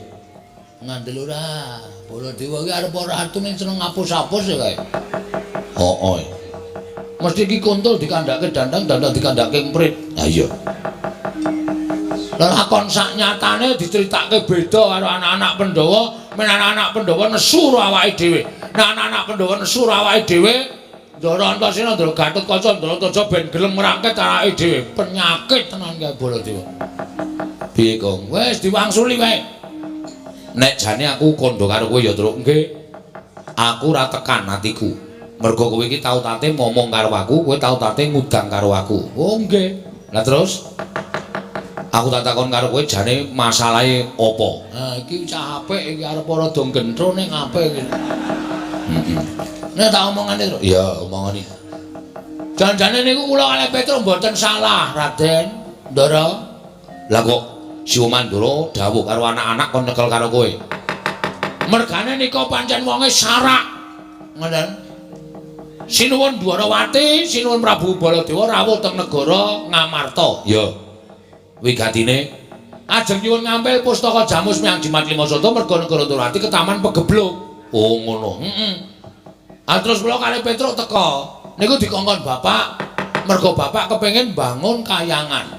S2: Ngandel ora? Baladewa iki arep ora ratu ning seneng ngapus-apus ya kae.
S1: Heeh.
S2: Mesti iki kontol dikandhake dandang, dandang dikandhake emprit.
S1: Ha iya.
S2: Lakon sak nyatane diceritake beda karo anak-anak Pandhawa, men anak-anak Pandhawa nesu karo awake dhewe. Nek anak-anak Pandhawa nesu karo awake dhewe, Ndara Antasena, Ndara Gatotkaca, Ndara Antaja ben gelem ngrangket awake dhewe. Penyakit tenan kae Baladewa.
S1: Piye, Gong?
S2: Wis diwangsuli wae.
S1: Nek jane aku kandha karo kowe ya, Truk. Nggih. Aku ora tekan atiku. Mergo kowe iki tau tate ngomong karo aku, kowe tau tate ngudang karo aku.
S2: Oh, nggih.
S1: Lah terus aku tak takon karo kowe jane masalahe apa?
S2: Ha iki cah apik iki arep rada gentro ning apik iki.
S1: Heeh.
S2: Nek tak omongane, Truk.
S1: Iya, omongane.
S2: Janjane niku kula kalih Petruk mboten salah, Raden. Ndara.
S1: Lah kok Siwa Mandura dawuh karo anak-anak kon nyekel karo kowe?
S2: Mergane nika pancen wonge sarak. Ngoten. Sinuwun Dwarawati, Sinuwun Prabu Baladewa rawuh teng negara Ngamarta.
S1: Iya. Wigatine
S2: ajeng nyuwun ngampil pustaka Jamus Miang Jimat Lima Sata merga negara Dwarawati ketaman pegebluk.
S1: Oh ngono.
S2: Heeh. Ah terus kula kalih Petruk teka. Niku dikongkon bapak, merga bapak kepengin bangun kayangan.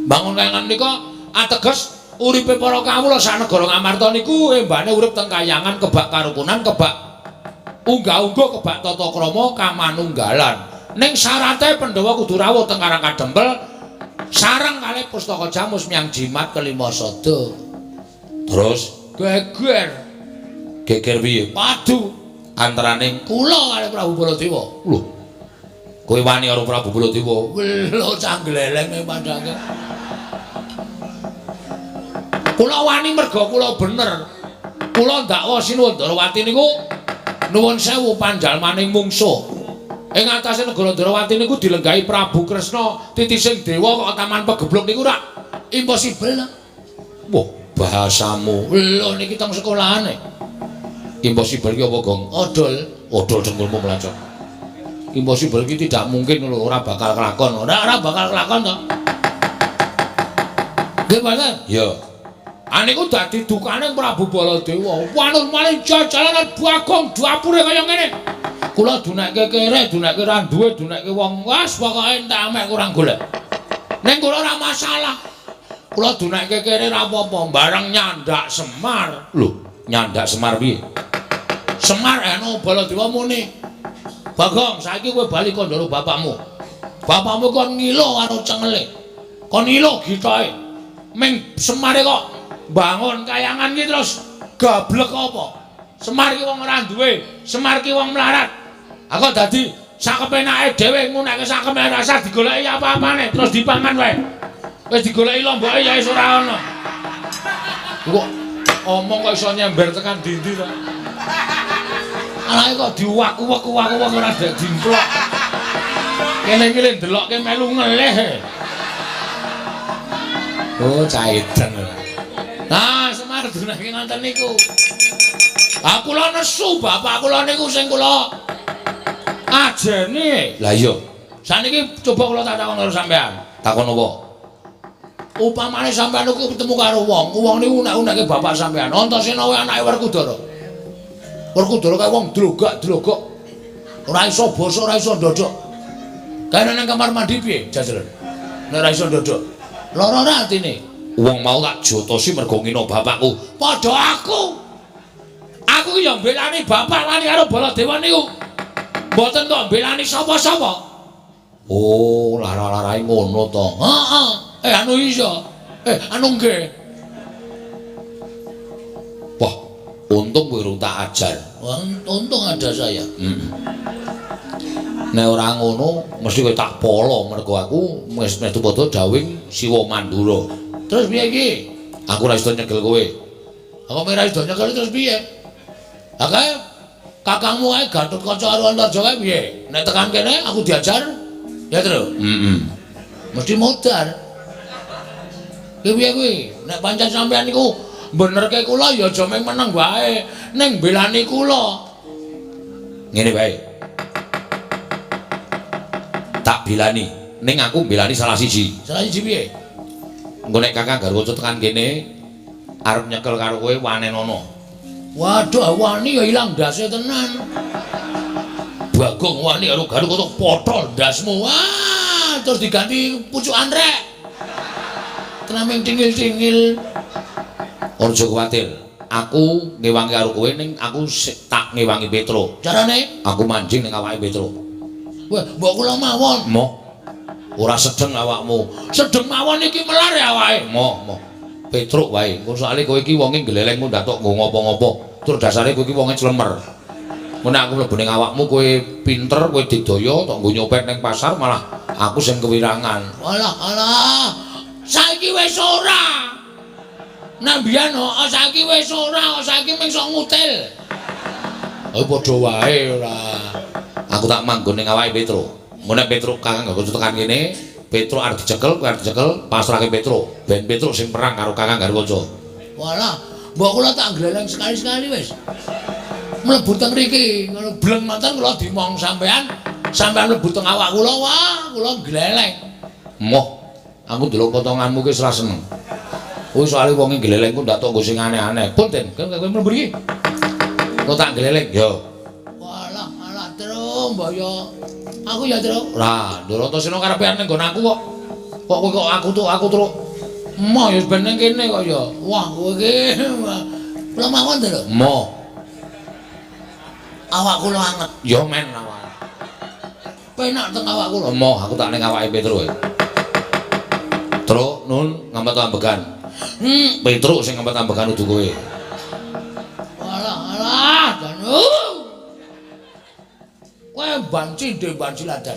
S2: Bangun kayangan nika ateges uripe para kawula sak negara Ngamarta niku embane urip teng kayangan kebak karukunan, kebak unggah-ungguh, kebak tata krama kamanunggalan. Ning syarate Pandhawa kudu rawuh teng Karang Kadempel sareng kalih pustaka Jamus Miang Jimat kelima sada.
S1: Terus
S2: geger.
S1: Geger piye?
S2: Padu
S1: antaraning
S2: kula kalih Prabu Baladewa.
S1: Lho. Kowe wani karo Prabu Baladewa?
S2: Lho cah gleleng padake. Kula wani merga kula bener. Kula ndakwa Sinuwun Ndorowati niku nuwun sewu panjalmaning mungsuh. Ing atase negara Ndorowati niku dilenggahi Prabu Kresna titising dewa kok taman pegebluk niku rak impossible.
S1: Wah, bahasamu.
S2: Lho niki teng sekolahane.
S1: Impossible ki apa, Gong?
S2: Odol.
S1: Odol dengkulmu mlacot. Impossible ki tidak mungkin lho, ora bakal kelakon.
S2: Ora bakal kelakon to. Nggih mboten?
S1: Iya.
S2: Aniku dadi dukane Prabu Baladewa. Wanun malih jajalanan Bagong dapure kaya ngene. Kula dunekke kere, dunekke ra duwe, dunekke wong. Wes pokoke entek amek kurang golek. Ning kula ora masalah. Kula dunekke kere ra apa-apa, bareng nyandak Semar.
S1: Lho, nyandak Semar piye?
S2: Semar anu Baladewa muni. Bagong, saiki kowe bali kandha karo bapakmu. Bapakmu kon ngilo karo cengele. Kon ngilo gitoke. Ming Semare kok bangun kayangan ki terus gablek apa? Semar ki wong ora duwe, Semar ki wong melarat. Aku dadi sakepenake dhewe nguneke sakepenake rasa digoleki apa-apane terus dipangan wae. Wis digoleki lomboke ya wis ora ana.
S1: Kok omong kok iso nyember tekan ndi-ndi to?
S2: Anake kok diwak-uwek-uwak-uwek ora dek dimplok. Kene iki le ndelokke melu ngelih.
S1: Oh, caitan.
S2: Nah, Semar dunake ngoten niku. Ah kula nesu bapak kula niku sing kula ajeni.
S1: Lah iya.
S2: Saniki coba kula tak takon karo sampean.
S1: Takon apa?
S2: Upamane sampean niku ketemu karo wong, wong niku unek-uneke bapak sampean. Antasena kuwi anake Werkudara. Werkudara kae wong drogak-drogok. Ora iso basa, ora iso ndodok. Kae nang kamar mandi piye jajalan? Nek ora iso ndodok. Lara ora atine?
S1: Wong mau tak jotosi mergo ngino bapakku.
S2: Padha aku. Aku ki ya mbelani bapak wani karo Baladewa niku. Mboten kok mbelani sapa-sapa.
S1: Oh, lara-larae ngono to.
S2: Heeh. Anu iya. Anu nggih.
S1: Wah, untung kowe urung tak ajar.
S2: Untung ada saya.
S1: Heeh. Nek ora ngono mesti kowe tak polo mergo aku wis metu padha dawing Siwa Mandura.
S2: Terus piye iki?
S1: Aku ora iso nyekel kowe.
S2: Aku ora iso nyekel terus piye? Lah kae kakangmu kae Gatotkaca karo Antarja kae piye? Nek tekan kene aku diajar ya, Tru?
S1: Heeh.
S2: Mesti modar. Ki piye kuwi? Nek pancen sampean niku benerke kula ya aja mung meneng wae, ning belani kula.
S1: Ngene wae. Tak bilani, ning aku belani salah siji.
S2: Salah siji piye?
S1: Engko nek Kakang Garwaca tekan kene arep nyekel karo kowe wanenono.
S2: Waduh, wani ya ilang ndase tenan. Bagong wani karo Garwaca potol ndasmu. Wah, terus diganti pucukan rek. Tenaming tingil-tingil.
S1: Aja kuwatir. Aku ngewangi karo kowe ning aku tak ngewangi Petro.
S2: Carane?
S1: Aku manjing ning awake Petro.
S2: Wah, mbok kula mawon.
S1: Moh. Ora sedeng awakmu.
S2: Sedeng mawon iki melar ya awake.
S1: Moh, moh. Petruk wae. Engko soalé kowe iki wonge gleleng kok ndatok nggo ngopo-ngopo. Tur dasare kowe iki wonge clemer. Engko nek aku mlebu ning awakmu kowe pinter, kowe digdaya tok nggo nyopet ning pasar malah aku sing kewirangan.
S2: Alah, alah. Saiki wis ora. Nek mbiyen kok saiki wis ora, saiki mung sok ngutil.
S1: Oh padha wae ora. Aku tak manggon ning awake Petro. Engko nek Petro Kakang Garwaca tekan kene, Petro arep dicekel, kowe arep dicekel, pasrahke Petro. Ben Petro sing perang karo Kakang Garwaca.
S2: Walah, mbok kula tak gleleng sekali-sekali wis. Mlebu teng mriki, ngono bleng manten kula dimong sampean, sampean mlebu teng awak kula, wah, kula gleleng.
S1: Moh, aku ndelok potonganmu ki wis ra seneng. Kuwi soalé wonge gleleng ku ndak tok nggo sing aneh-aneh. Punten, kowe mlebu mriki. Kok tak gleleng? Yo.
S2: Walah, alah, Tru, mbok yo. Aku ya, Tru.
S1: Lah, Ndoro Antasena karepe arep ning nggon aku kok. Kok kowe kok aku tuh aku truk.
S2: Moh ya ben ning kene kok ya. Wah, kowe iki. Kula mawon, Tru.
S1: Moh.
S2: Awak kula anget.
S1: Ya men awak.
S2: Penak teng awak kula.
S1: Moh, aku tak ning awake Petro kowe. Truk nun ngampet ambegan. Petruk sing ngampet ambegan udu kowe.
S2: Alah, alah, janu. Kowe banci ndek banci ladan.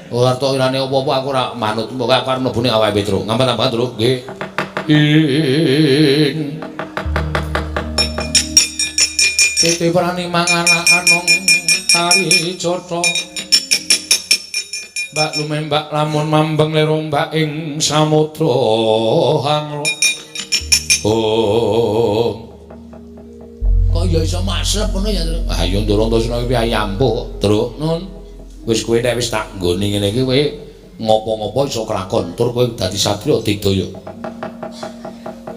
S1: Ora tok irane apa-apa aku ora manut. Pokoke aku arep mlebu ning awake Petruk. Ngampet ambegan, Truk. Nggih. Ing Titi prani mangana anong tari cotho. Mbak lumembak lamun mambeng lerombak ing samudra hanglo. Oh.
S2: Kok ya iso maslep ngono ya, Truk?
S1: Ah ya Ndoro Antasena iki piye ampuh kok, Truk. Nun. Wis kowe nek wis tak nggoni ngene iki kowe ngopo-ngopo iso kelakon, tur kowe dadi satriya digdaya.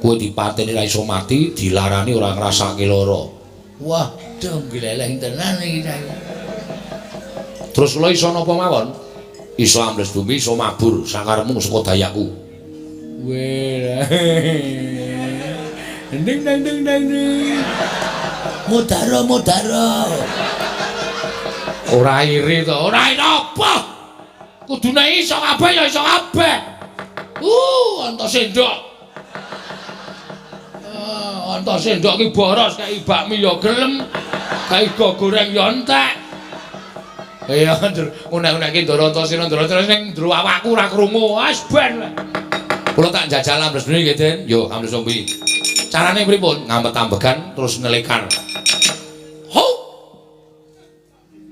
S1: Kowe dipateni ra iso mati, dilarani ora ngrasake lara.
S2: Wah, dong gleleng tenan iki saiki.
S1: Terus kula iso napa mawon? Iso ambles bumi, iso mabur sakarepmu saka dayaku.
S2: Weh. Ding dang ding dang ding. Mudaro mudaro.
S1: Ora iri to, ora iri apa? Kudune iso kabeh ya iso kabeh.
S2: Anta sendok. Anta sendok ki boros kae bakmi ya gelem, kae go goreng ya entek.
S1: Iya, unek-unekke Ndoro Antasena, Ndoro Antasena ning njero awakku ora krungu. Wis ben. Kula tak jajal ambles bumi nggih, Den. Yo, ambles bumi. Carane pripun? Ngampet ambegan terus ngelekar.
S2: Ho.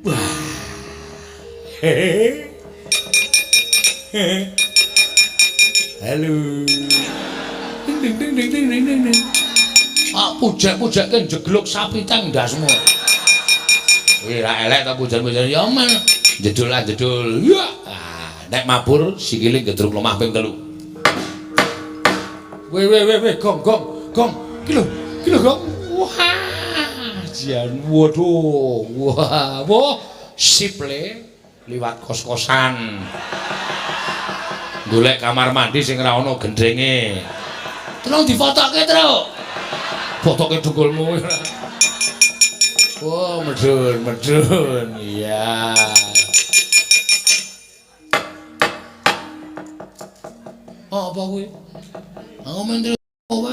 S2: Wah.
S1: Halo. Ding ding ding ding ding ding ding.
S2: Ah, pujek-pujekke jegluk sapi teng ndasmu.
S1: Wih, ra elek ta pujan-pujan
S2: ya men.
S1: Jedul lah jedul. Ya. Ah, nek mabur sikile gedruk lemah ping 3.
S2: Weh weh weh weh gong gong gong. Ki lho, ki lho gong. Wah,
S1: jan waduh. Wah, wah sip le liwat kos-kosan. Golek kamar mandi sing ora ana gendenge.
S2: Tolong difotoke, Truk.
S1: Fotoke dengkulmu. Oh, medun, medun. Iya.
S2: Oh, apa kuwi? Aku menteri kowe.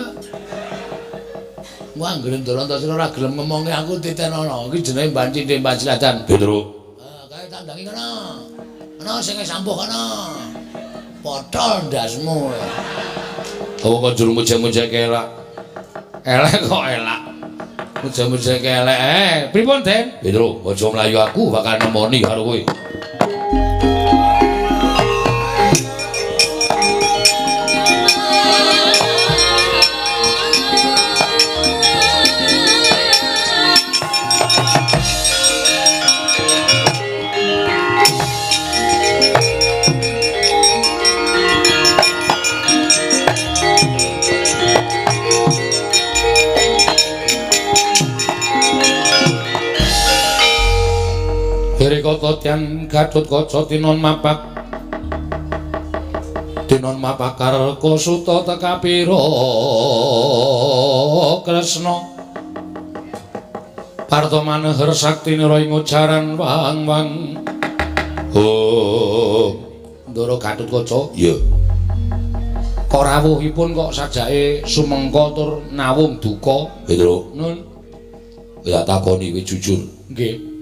S2: Wah, anggere ndara-ndara ora gelem ngomongi aku titenono. Iki jenenge Bancin Banciladan.
S1: Petro.
S2: Ah, kae tandangi kono. Ana sing sampuh kono. Potol ndasmu.
S1: Wong kok jur muja-mujake elak. Elek kok elak. Muja-mujake elek. Pripun, Den? Petro, aja mlayu aku bakal nemoni karo kowe. Kota Gatut Kaca tinon mapak tinon mapakar kosuta tekapira Kresna Parta maneher sakti nira ing ujaran wang-wang. Oh,
S2: Ndara Gatut Kaca.
S1: Iya.
S2: Kok rawuhipun kok sajake sumengka tur nawung duka?
S1: Petro.
S2: Nun.
S1: Ya takoni kowe jujur.
S2: Nggih.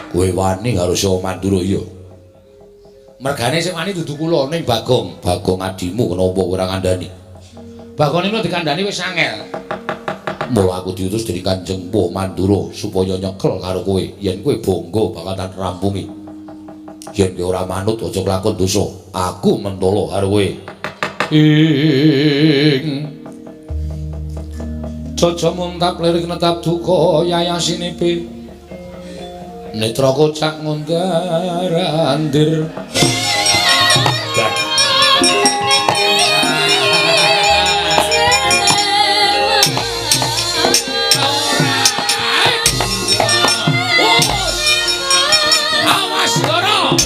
S1: Kowe wani karo Sawa Mandura iya.
S2: Mergane sing wani dudu kula ning Bagong.
S1: Bagong adimu kenapa ora ngandani?
S2: Bagong niku dikandani wis angel.
S1: Mula aku diutus dening Kanjeng Mpu Mandura supaya nyekel karo kowe. Yen kowe bangga bakal tak rampungi. Yen kowe ora manut aja kelakon dosa. Aku mentolo karo kowe.
S2: Ing Caca muntap lirik netap duka yayasinipe. Netra kocak ngundar andir. Awas Ndara.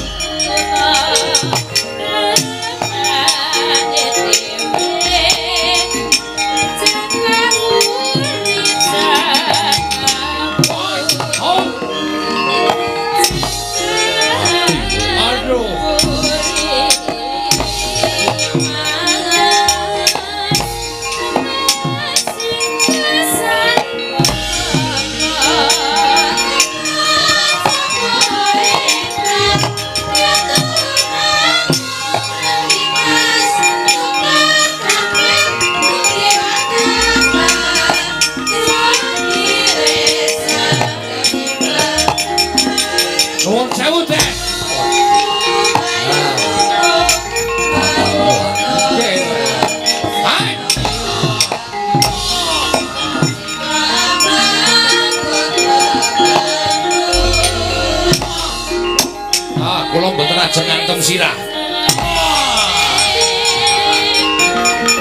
S1: Kula mboten ajeng ngantem sirah.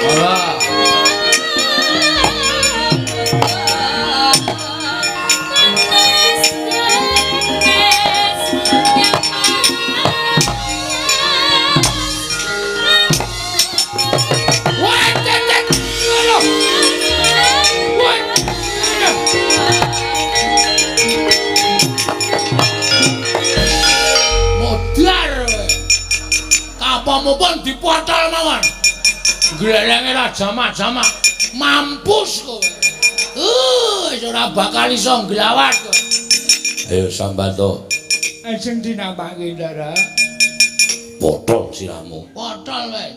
S2: Allah. Pun dipotol mawon. Glelenge ra jamak-jamak. Mampus kowe. Wis ora bakal iso nglawat kowe.
S1: Ayo Sambato.
S2: Ajeng dinampake, Ndara.
S1: Potol sirahmu.
S2: Potol wae.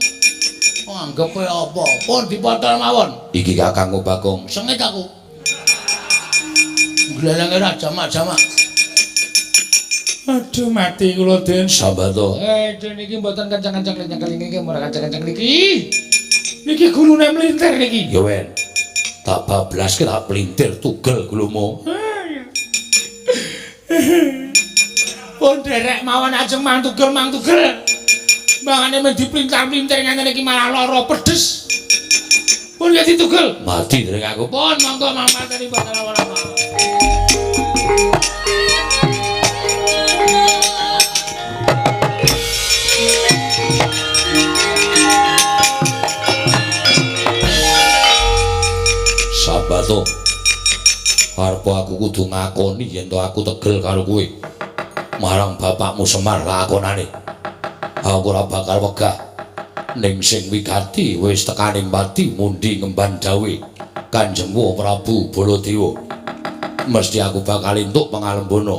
S2: Anggep kowe apa? Pun dipotol mawon.
S1: Iki kakangku Bagong.
S2: Sengit aku. Glelenge ra jamak-jamak. Aduh mati kula Den.
S1: Sambato.
S2: Den iki mboten kenceng-kenceng nyekel iki ora kenceng-kenceng niki. Niki gulune mlintir niki.
S1: Ya wen. Tak bablaske tak plintir tugel gulumu.
S2: Pun derek mawon ajeng mang tugel mang tugel. Mangane men diplintar-plintir ngene iki malah lara pedes. Pun ya ditugel.
S1: Mati dereng aku.
S2: Pun monggo mang mateni boten apa-apa.
S1: Sambato. Arep aku kudu ngakoni yen to aku tegel karo kowe. Marang bapakmu Semar lakonane. Aku ora bakal wegah. Ning sing wigati wis tekaning pati mundi ngemban dawe Kanjeng Prabu Baladewa. Mesti aku bakal entuk pangalembana.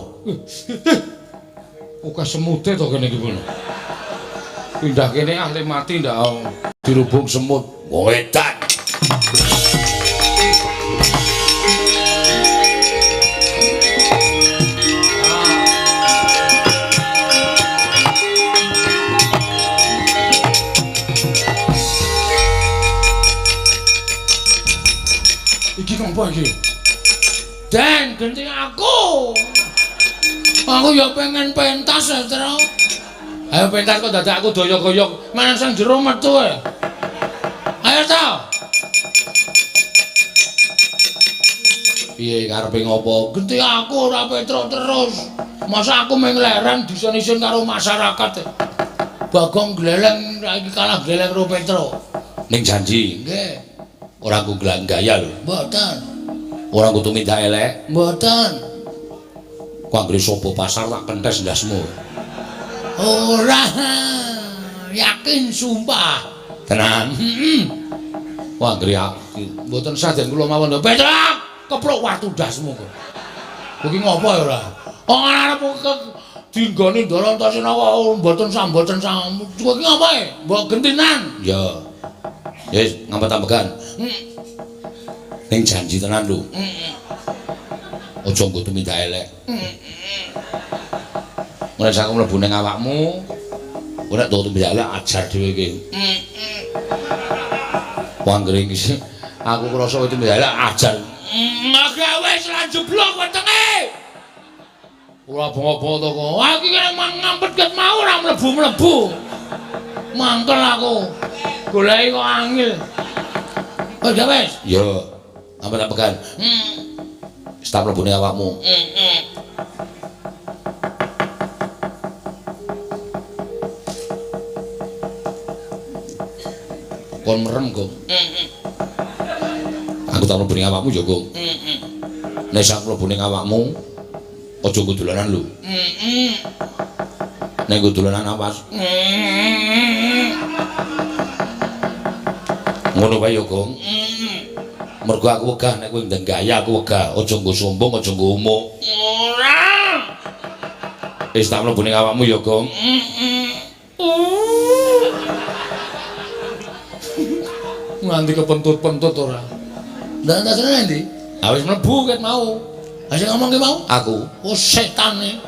S1: Oke semute to kene iki pun. Pindah kene ahli mati ndak dirubung semut. Wong edan. Iki ngopo iki?
S2: Den, genti aku. Aku ya pengen pentas ya, Tru.
S1: Ayo pentas kok dadak aku doyok-doyok.
S2: Manang sing jero metu e. Ayo ta.
S1: Piye karepe ngopo?
S2: Genti aku ora Petruk terus. Masa aku mung leren disen-isen karo masyarakat. Bagong gleleng saiki kalah gleleng karo Petruk.
S1: Ning janji.
S2: Nggih.
S1: Ora ku gaya lho.
S2: Mboten.
S1: Ora kudu minta elek.
S2: Mboten.
S1: Ku anggere sapa pasar tak kentes ndasmu.
S2: Ora. Yakin sumpah.
S1: Tenan.
S2: Heeh.
S1: Ku anggere aku mboten sah den kula mawon.
S2: Petruk, keprok watu ndasmu kok. Kowe iki ngopo ya ora? Wong arep dinggoni Ndarantasena kok mboten samboten sam. Kowe iki ngopo e? Mbok gentinan.
S1: Ya. Wis ngampet-ambegan. Ning janji tenan lho. Aja nggo tumindak elek. Nek aku mlebu ning awakmu, ora nek tumindak elek ajar dhewe iki. Wong anggere iki aku krasa kowe tumindak elek ajar.
S2: Gawe wis lan jeblok wetenge. Ora bongo-bongo to kok. Aku iki ngampet ket mau ora mlebu-mlebu. Mangkel aku. Goleki kok angel. Oh, ya wis.
S1: Ya. Ampet-ampegan. Wis tak mlebu ning awakmu. Kon merem, Gong. Aku tak mlebu ning awakmu ya, Gong. Nek sak mlebu ning awakmu, aja nggo dolanan lho. Nek nggo dolanan awas. Ngono wae ya, Gong. Mergo aku wegah nek kowe ndang gaya aku wegah. Aja nggo sombong, aja nggo umuk.
S2: Ora.
S1: Wis tak mlebu ning awakmu ya, Gong.
S2: Nganti kepentut-pentut ora. Ndak tasane endi?
S1: Ha wis mlebu ket mau.
S2: Ha sing ngomong ki mau?
S1: Aku.
S2: Oh setan e.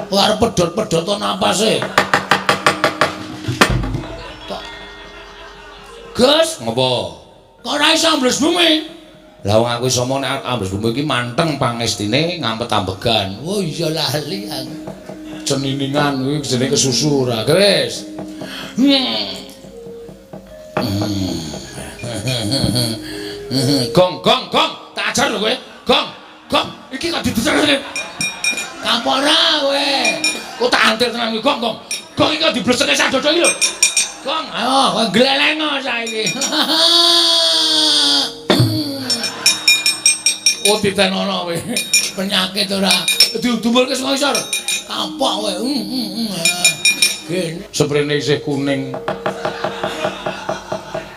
S2: Oh arep pedhot-pedhot napase. Kok Gus,
S1: ngopo?
S2: Kok ora iso ambles bumi?
S1: Lah wong aku iso omong nek ambles bumi iki manteng pangestine ngampet-ambegan.
S2: Oh iya lali aku.
S1: Ceniningan kuwi jenenge kesusu ora. Wis. Gong gong gong, tak ajar lho kowe. Gong, gong, iki kok dideser.
S2: Kapok ora kowe.
S1: Kok tak antir tenan kuwi, gong gong. Gong iki kok dibleseke sak dodo iki lho.
S2: Gong, ayo kowe gleleng saiki.
S1: Oh titenono kowe.
S2: Penyakit ora. Didumulke saka isor. Kapok kowe. Gen
S1: Sprene isih kuning.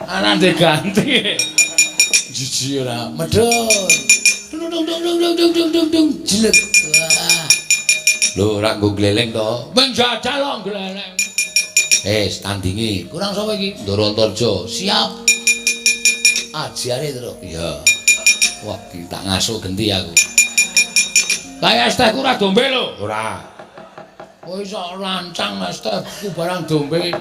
S1: Ana diganti. Jijik ora.
S2: Medhun. Dung dung dung dung dung dung dung dung jelek. Wah.
S1: Lho ora nggo gleleng to.
S2: Wong jajal kok gleleng.
S1: Tandingi.
S2: Kurang sapa iki?
S1: Ndoro Antarja.
S2: Siap. Ajare, Tru.
S1: Iya. Wah, iki tak ngasuh genti aku.
S2: Kaya es tehku ora dombe lho.
S1: Ora.
S2: Kowe iso lancang es tehku barang dombe.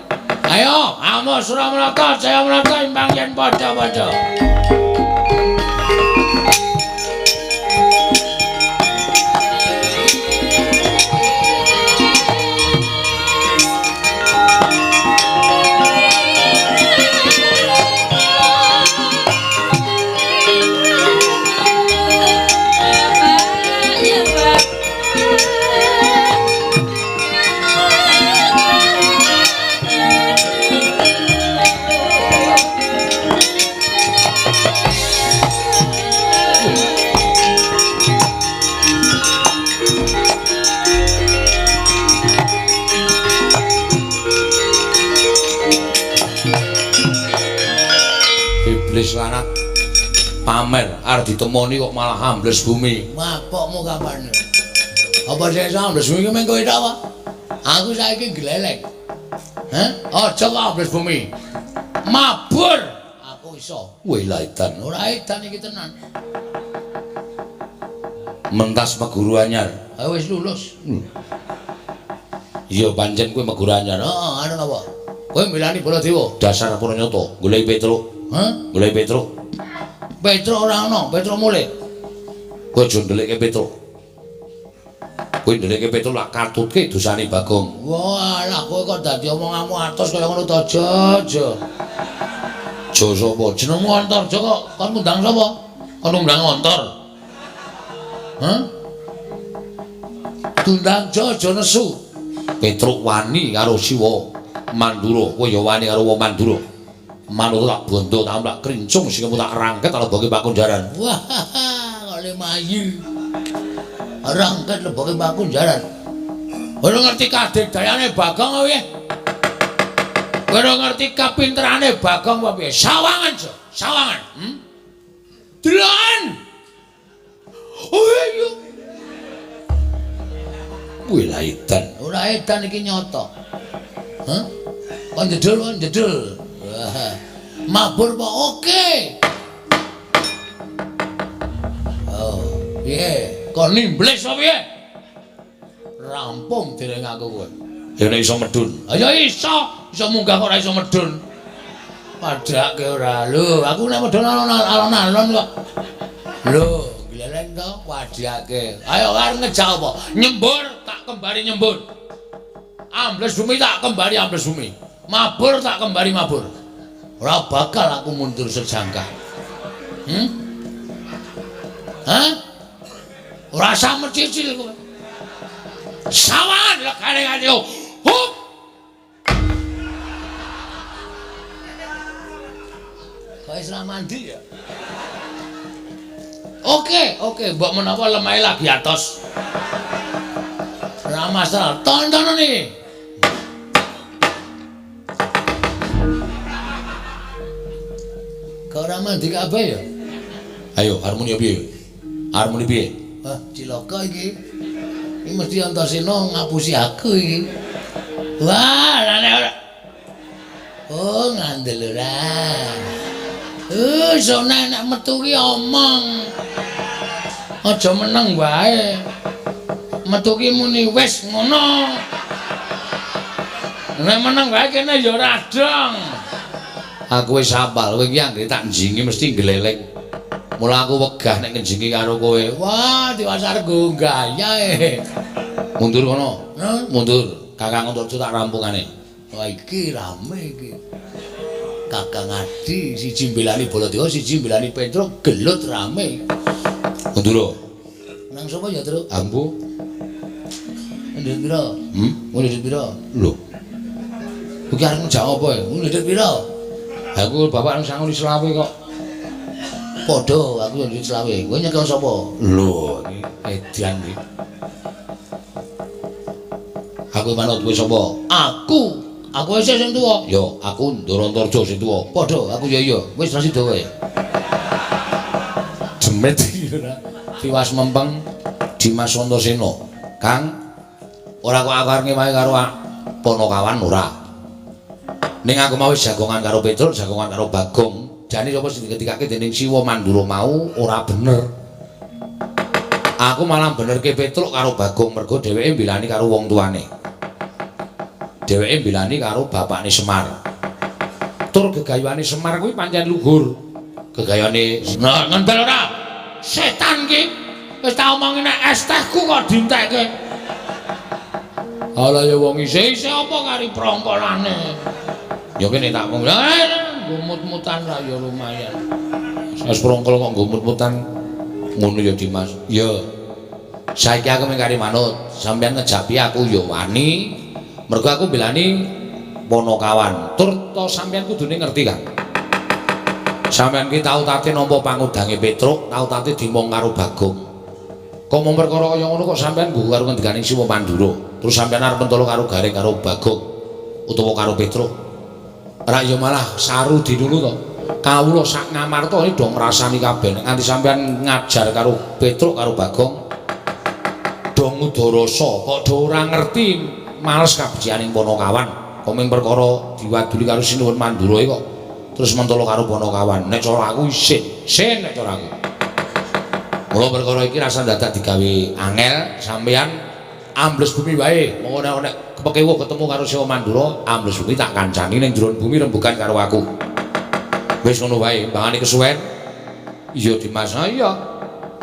S2: Ayo, amos Suramarta, Jayamarta imbang yen padha-padha.
S3: Thank you.
S1: Iblis lanat. Pamer arep ditemoni kok malah ambles bumi.
S2: Mapokmu kapan? Apa sing iso ambles bumi ki mung kowe tok apa? Aku saiki gleleng. Hah? Aja kok ambles bumi. Mabur aku iso.
S1: Wih lah edan.
S2: Ora edan iki tenan.
S1: Mentas meguru anyar.
S2: Ah wis lulus.
S1: Iya pancen kowe meguru anyar.
S2: Heeh, anu apa? Kowe mbelani Baladewa.
S1: Dasar Puranyata, goleki Petruk.
S2: Hah?
S1: Goleki Petruk.
S2: Petruk ora ana, Petruk mulih.
S1: Kowe aja ndelikke Petruk. Kowe ndelikke Petruk lak katutke dosane Bagong.
S2: Wah, lah kowe kok dadi omonganmu atos kaya ngono to, aja, aja.
S1: Aja sapa?
S2: Jenengmu Antarja kok kon ngundang sapa? Kon ngundang Antar. Hah? Tundang aja nesu.
S1: Petruk wani karo Siwa Mandura, kowe ya wani karo wong Mandura. Manut tak bondo tak mlak krincung sing tak rangket leboke pakunjaran.
S2: Wah, kok le mayu. Rangket leboke pakunjaran. Ora ngerti kadegdayane Bagong apa piye? Ora ngerti kapinterane Bagong apa piye? Sawangan, Jo. Sawangan. Deloken. Oh iya.
S1: Wih lah edan.
S2: Ora edan iki nyata. Hah? Kon jedul, kon jedul. Wah. Mabur apa oke? Oh, piye? Kon nimbles apa piye? Rampung dereng aku kowe.
S1: Ya nek iso medun.
S2: Ya iso, iso munggah kok ora iso medun. Padhake ora. Lho, aku nek medun alon-alon kok. Lho, gleleng to wadhake. Ayo arep ngejak apa?
S1: Nyembur tak kembali nyembur. Ambles bumi tak kembali ambles bumi.
S2: Mabur tak kembali mabur. Ora bakal aku mundur sejangkah. Hah? Ora usah mencicil kowe.
S1: Sawangan legane ngene. Hup.
S2: Kowe wis ra mandi ya? Oke, oke, mbok menawa lemahe lagi atos. Ora masalah, tontonan iki. Kok ora mandi kabeh ya?
S1: Ayo, harmoni piye? Harmoni piye?
S2: Wah, cilaka iki. Iki mesti Antasena ngapusi aku iki. Wah, nek ora. Oh, ngandel ora. Iso nek metu ki omong. Aja meneng wae. Metu ki muni wis ngono. Nek meneng wae kene ya ora dong.
S1: Aku wis hafal, kowe iki anggere tak njingi mesti gleleng. Mula aku wegah nek ngenjingi karo kowe.
S2: Wah, diwasar nggo gaya e.
S1: Mundur kono.
S2: Hah?
S1: Mundur. Kakang Antarja tak rampungane.
S2: Wah, iki rame iki. Kakang Adi siji mbelani Baladewa, siji mbelani Petruk, gelut rame.
S1: Mundur.
S2: Nang sapa ya, Truk?
S1: Ambu.
S2: Ndhit pira? Ndhit pira?
S1: Lho. Iki arep ngejak apa ya?
S2: Ndhit pira?
S1: Aku bapak nang sangoni selawe kok.
S2: Padha, aku yo ndhit selawe. Kowe nyekel sapa?
S1: Lho, iki edan iki. Aku manut kowe sapa?
S2: Aku. Aku wis sing tuwa.
S1: Yo, aku Ndara Antarja sing tuwa.
S2: Padha, aku ya iya. Wis ra sida kowe.
S1: Jemet iki ora. Tiwas mempeng Dimas Antasena. Kang, ora kok aku arep ngewahi karo Panakawan ora. Ning aku mau wis jagongan karo Petruk, jagongan karo Bagong. Jane sapa sing diketikake dening Siwa Mandura mau ora bener. Aku malah benerke Petruk karo Bagong mergo dheweke mbelani karo wong tuane. Dheweke mbelani karo bapakne Semar. Tur gegayuhane Semar kuwi pancen luhur. Gegayane
S2: nah, ngendel ora? Setan ki wis tak omongi nek es tehku kok dientekke. Ala ya wong isih-isih apa kari prongkolane.
S1: Ya kene tak mung
S2: ngumut-mutan ra ya lumayan.
S1: Es prongkol kok ngumut-mutan ngono ya Dimas. Ya. Saiki aku mung kari manut, sampeyan ngejapi aku ya wani. Mergo aku mbelani Panakawan. Tur to sampeyan kudune ngerti kan. Sampeyan ki tau tate nampa pangudange Petruk, tau tate dimong karo Bagong. Kok mung perkara kaya ngono kok sampeyan nggo karo ngendikane Siwa Mandura. Terus sampeyan arep mentolo karo Gareng karo Bagong utawa karo Petruk. Ora ya malah saru dinulu to. Kawula sak Ngamarta iki do ngrasani kabeh. Nek nganti sampeyan ngajar karo Petruk karo Bagong do ngudarasa, kok do ora ngerti males kabecikaning Panakawan. Kok ming perkara diwaduli karo Sinuwun Mandura iki kok terus mentolo karo Panakawan. Nek cara aku isin, isin nek cara aku. Mula perkara iki rasa dadak digawe angel, sampeyan ambles bumi wae. Monggo nek kepekewuh ketemu karo Siwa Mandura, ambles bumi tak kancani ning jero bumi rembugan karo aku. Wis ngono wae, mbangane kesuwen. Iya Dimas, ha iya.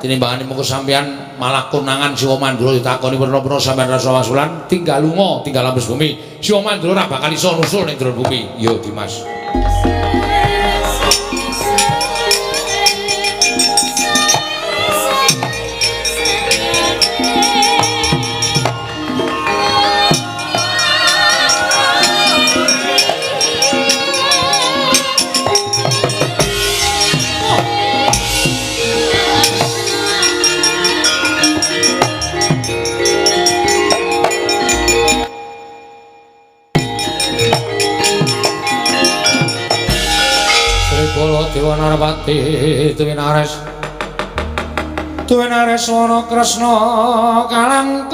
S1: Tinimbangane mengko sampeyan malah konangan Siwa Mandura ditakoni werna-werna sampeyan rasa wasulan, tinggal lunga, tinggal ambles bumi. Siwa Mandura ora bakal iso nusul ning jero bumi. Iya Dimas. Dewa Narpati tuwinares tuwinares wana Kresna kalangkung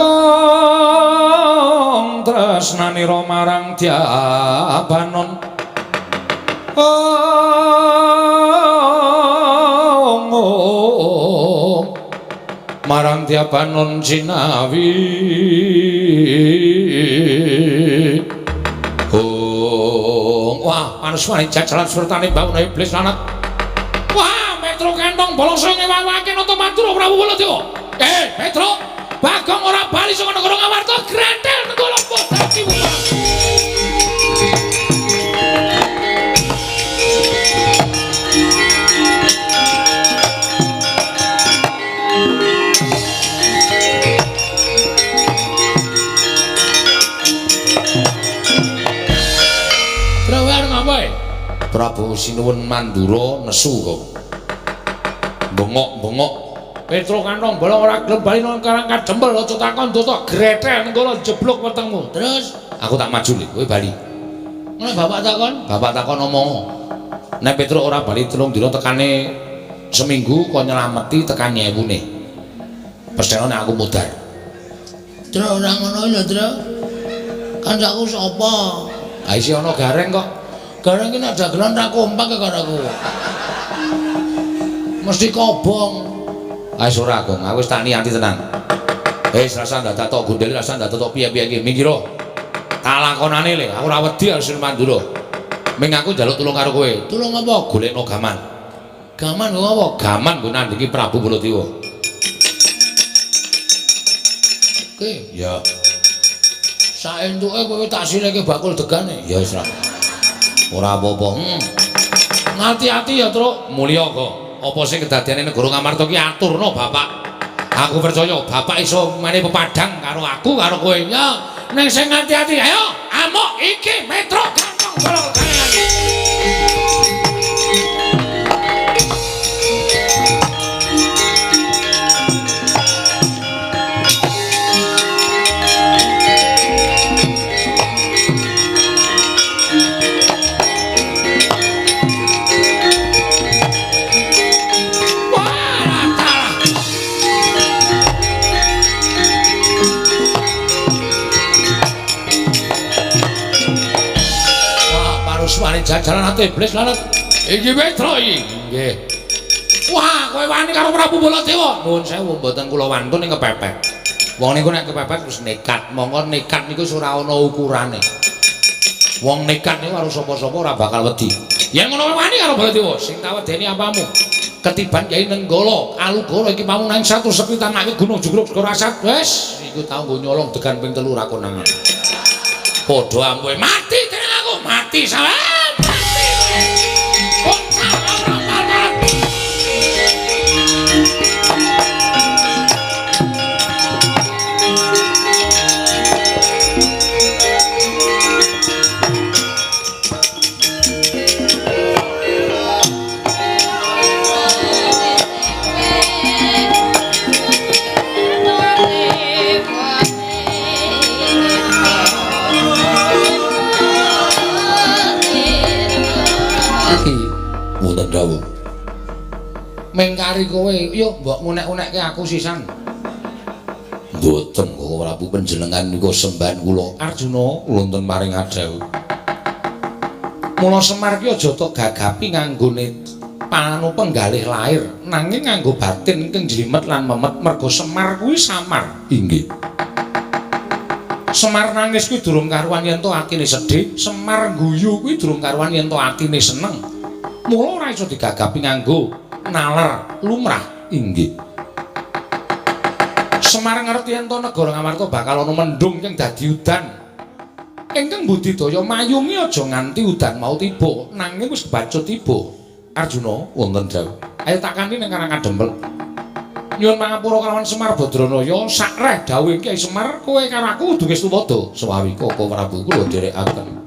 S1: tresnanira marang Dyabanon. Ong marang Dyabanon jinawi. Wah, manuswane jajalan surtane bawana iblis lanat. Wah, Petro kantong bolong sing ngewawake Nata Mandura Prabu Baladewa. Petro, Bagong ora bali saka negara Ngamarta, grentel nenggala dadi wong. Prabu Sinuwun Mandura nesu kok. Bengok-bengok. Petro kantong bolong ora gelem bali nang Karang Kadempel aja takon doto gretel nenggala jeblok wetengmu. Terus aku tak maju lho, kowe bali. Ngono bapak takon? Bapak takon omong. Nek Petro ora bali 3 dina tekane seminggu kon nyelameti tekan nyewune. Pesthene nek aku mudhar.
S2: Tru ora ngono lho, Tru. Kancaku sapa?
S1: Ha isih ana Gareng kok.
S2: Gareng iki nek dagelan ra kompak karo aku. Mesti kobong.
S1: Ah wis ora, Gong. Aku wis tak niati tenan. Wis rasa dadak tok gondeli, rasa dadak tok piye-piye iki. Minggiro. Tak lakonane le, aku ora wedi karo Sinuwun Mandura. Ming aku njaluk tulung karo kowe.
S2: Tulung apa?
S1: Golekno gaman.
S2: Gaman nggo apa?
S1: Gaman nggo nandingi Prabu Baladewa.
S2: Oke.
S1: Ya.
S2: Saentuke kowe tak sileke bakul degane.
S1: Ya wis ra. Ora apa-apa. Ngati-ati ya, Truk. Mulya kok. Apa sing kedadiane negara Ngamarta ki aturno bapak. Aku percaya bapak iso menehi pepadang karo aku karo kowe.
S2: Ya, ning sing ngati-ati ayo amuk iki Metro kantong bolong kanan.
S1: Wani jajalan ate iblis lanat. Iki Petro iki. Nggih. Wah, kowe wani karo Prabu Baladewa. Nuwun sewu mboten kula wantun ing kepepet. Wong niku nek kepepet wis nekat. Monggo nekat niku wis ora ana ukurane. Wong nekat niku karo sapa-sapa ora bakal wedi. Yen ngono wani karo Baladewa, sing tak wedeni apamu? Ketiban Kyai Nenggala, Alugoro iki pamunan satu sepi tanake Gunung Jugruk Segara Asat. Wis, iku tau nggo nyolong degan ping 3 ora konangan. Padha ampuhe mati tenang aku, mati salah. Mati kowe. Ora ora.
S3: Yeah.
S1: Wonten dawuh. Mengkari kowe, yo mbok ngunek-unekke aku sisan. Mboten Koko Prabu, panjenengan niku sembahan kula. Arjuna, wonten maring adhawuh. Mula Semar ki aja tok gagapi nganggone panu penggalih lair, nanging nganggo batin ingkang jlimet lan memet merga Semar kuwi samar. Inggih. Semar nangis kuwi durung karuan yen to atine sedih, Semar guyu kuwi durung karuan yen to atine seneng. Mula ora iso digagapi nganggo nalar lumrah. Inggih. Semar ngerti yen to negara Ngamarta bakal ana mendhung ingkang dadi udan. Ingkang budidaya mayungi aja nganti udan mau tiba, nanging wis kebacut tiba. Arjuna, wonten dawuh. Ayo tak kanthi ning Karang Kadempel. Nyuwun pangapura kalawan Semar Badranaya, sakreh dawuhe Kyai Semar, kowe karo aku kudu wis tuwada. Sewawi Koko Prabu kula nderekaken.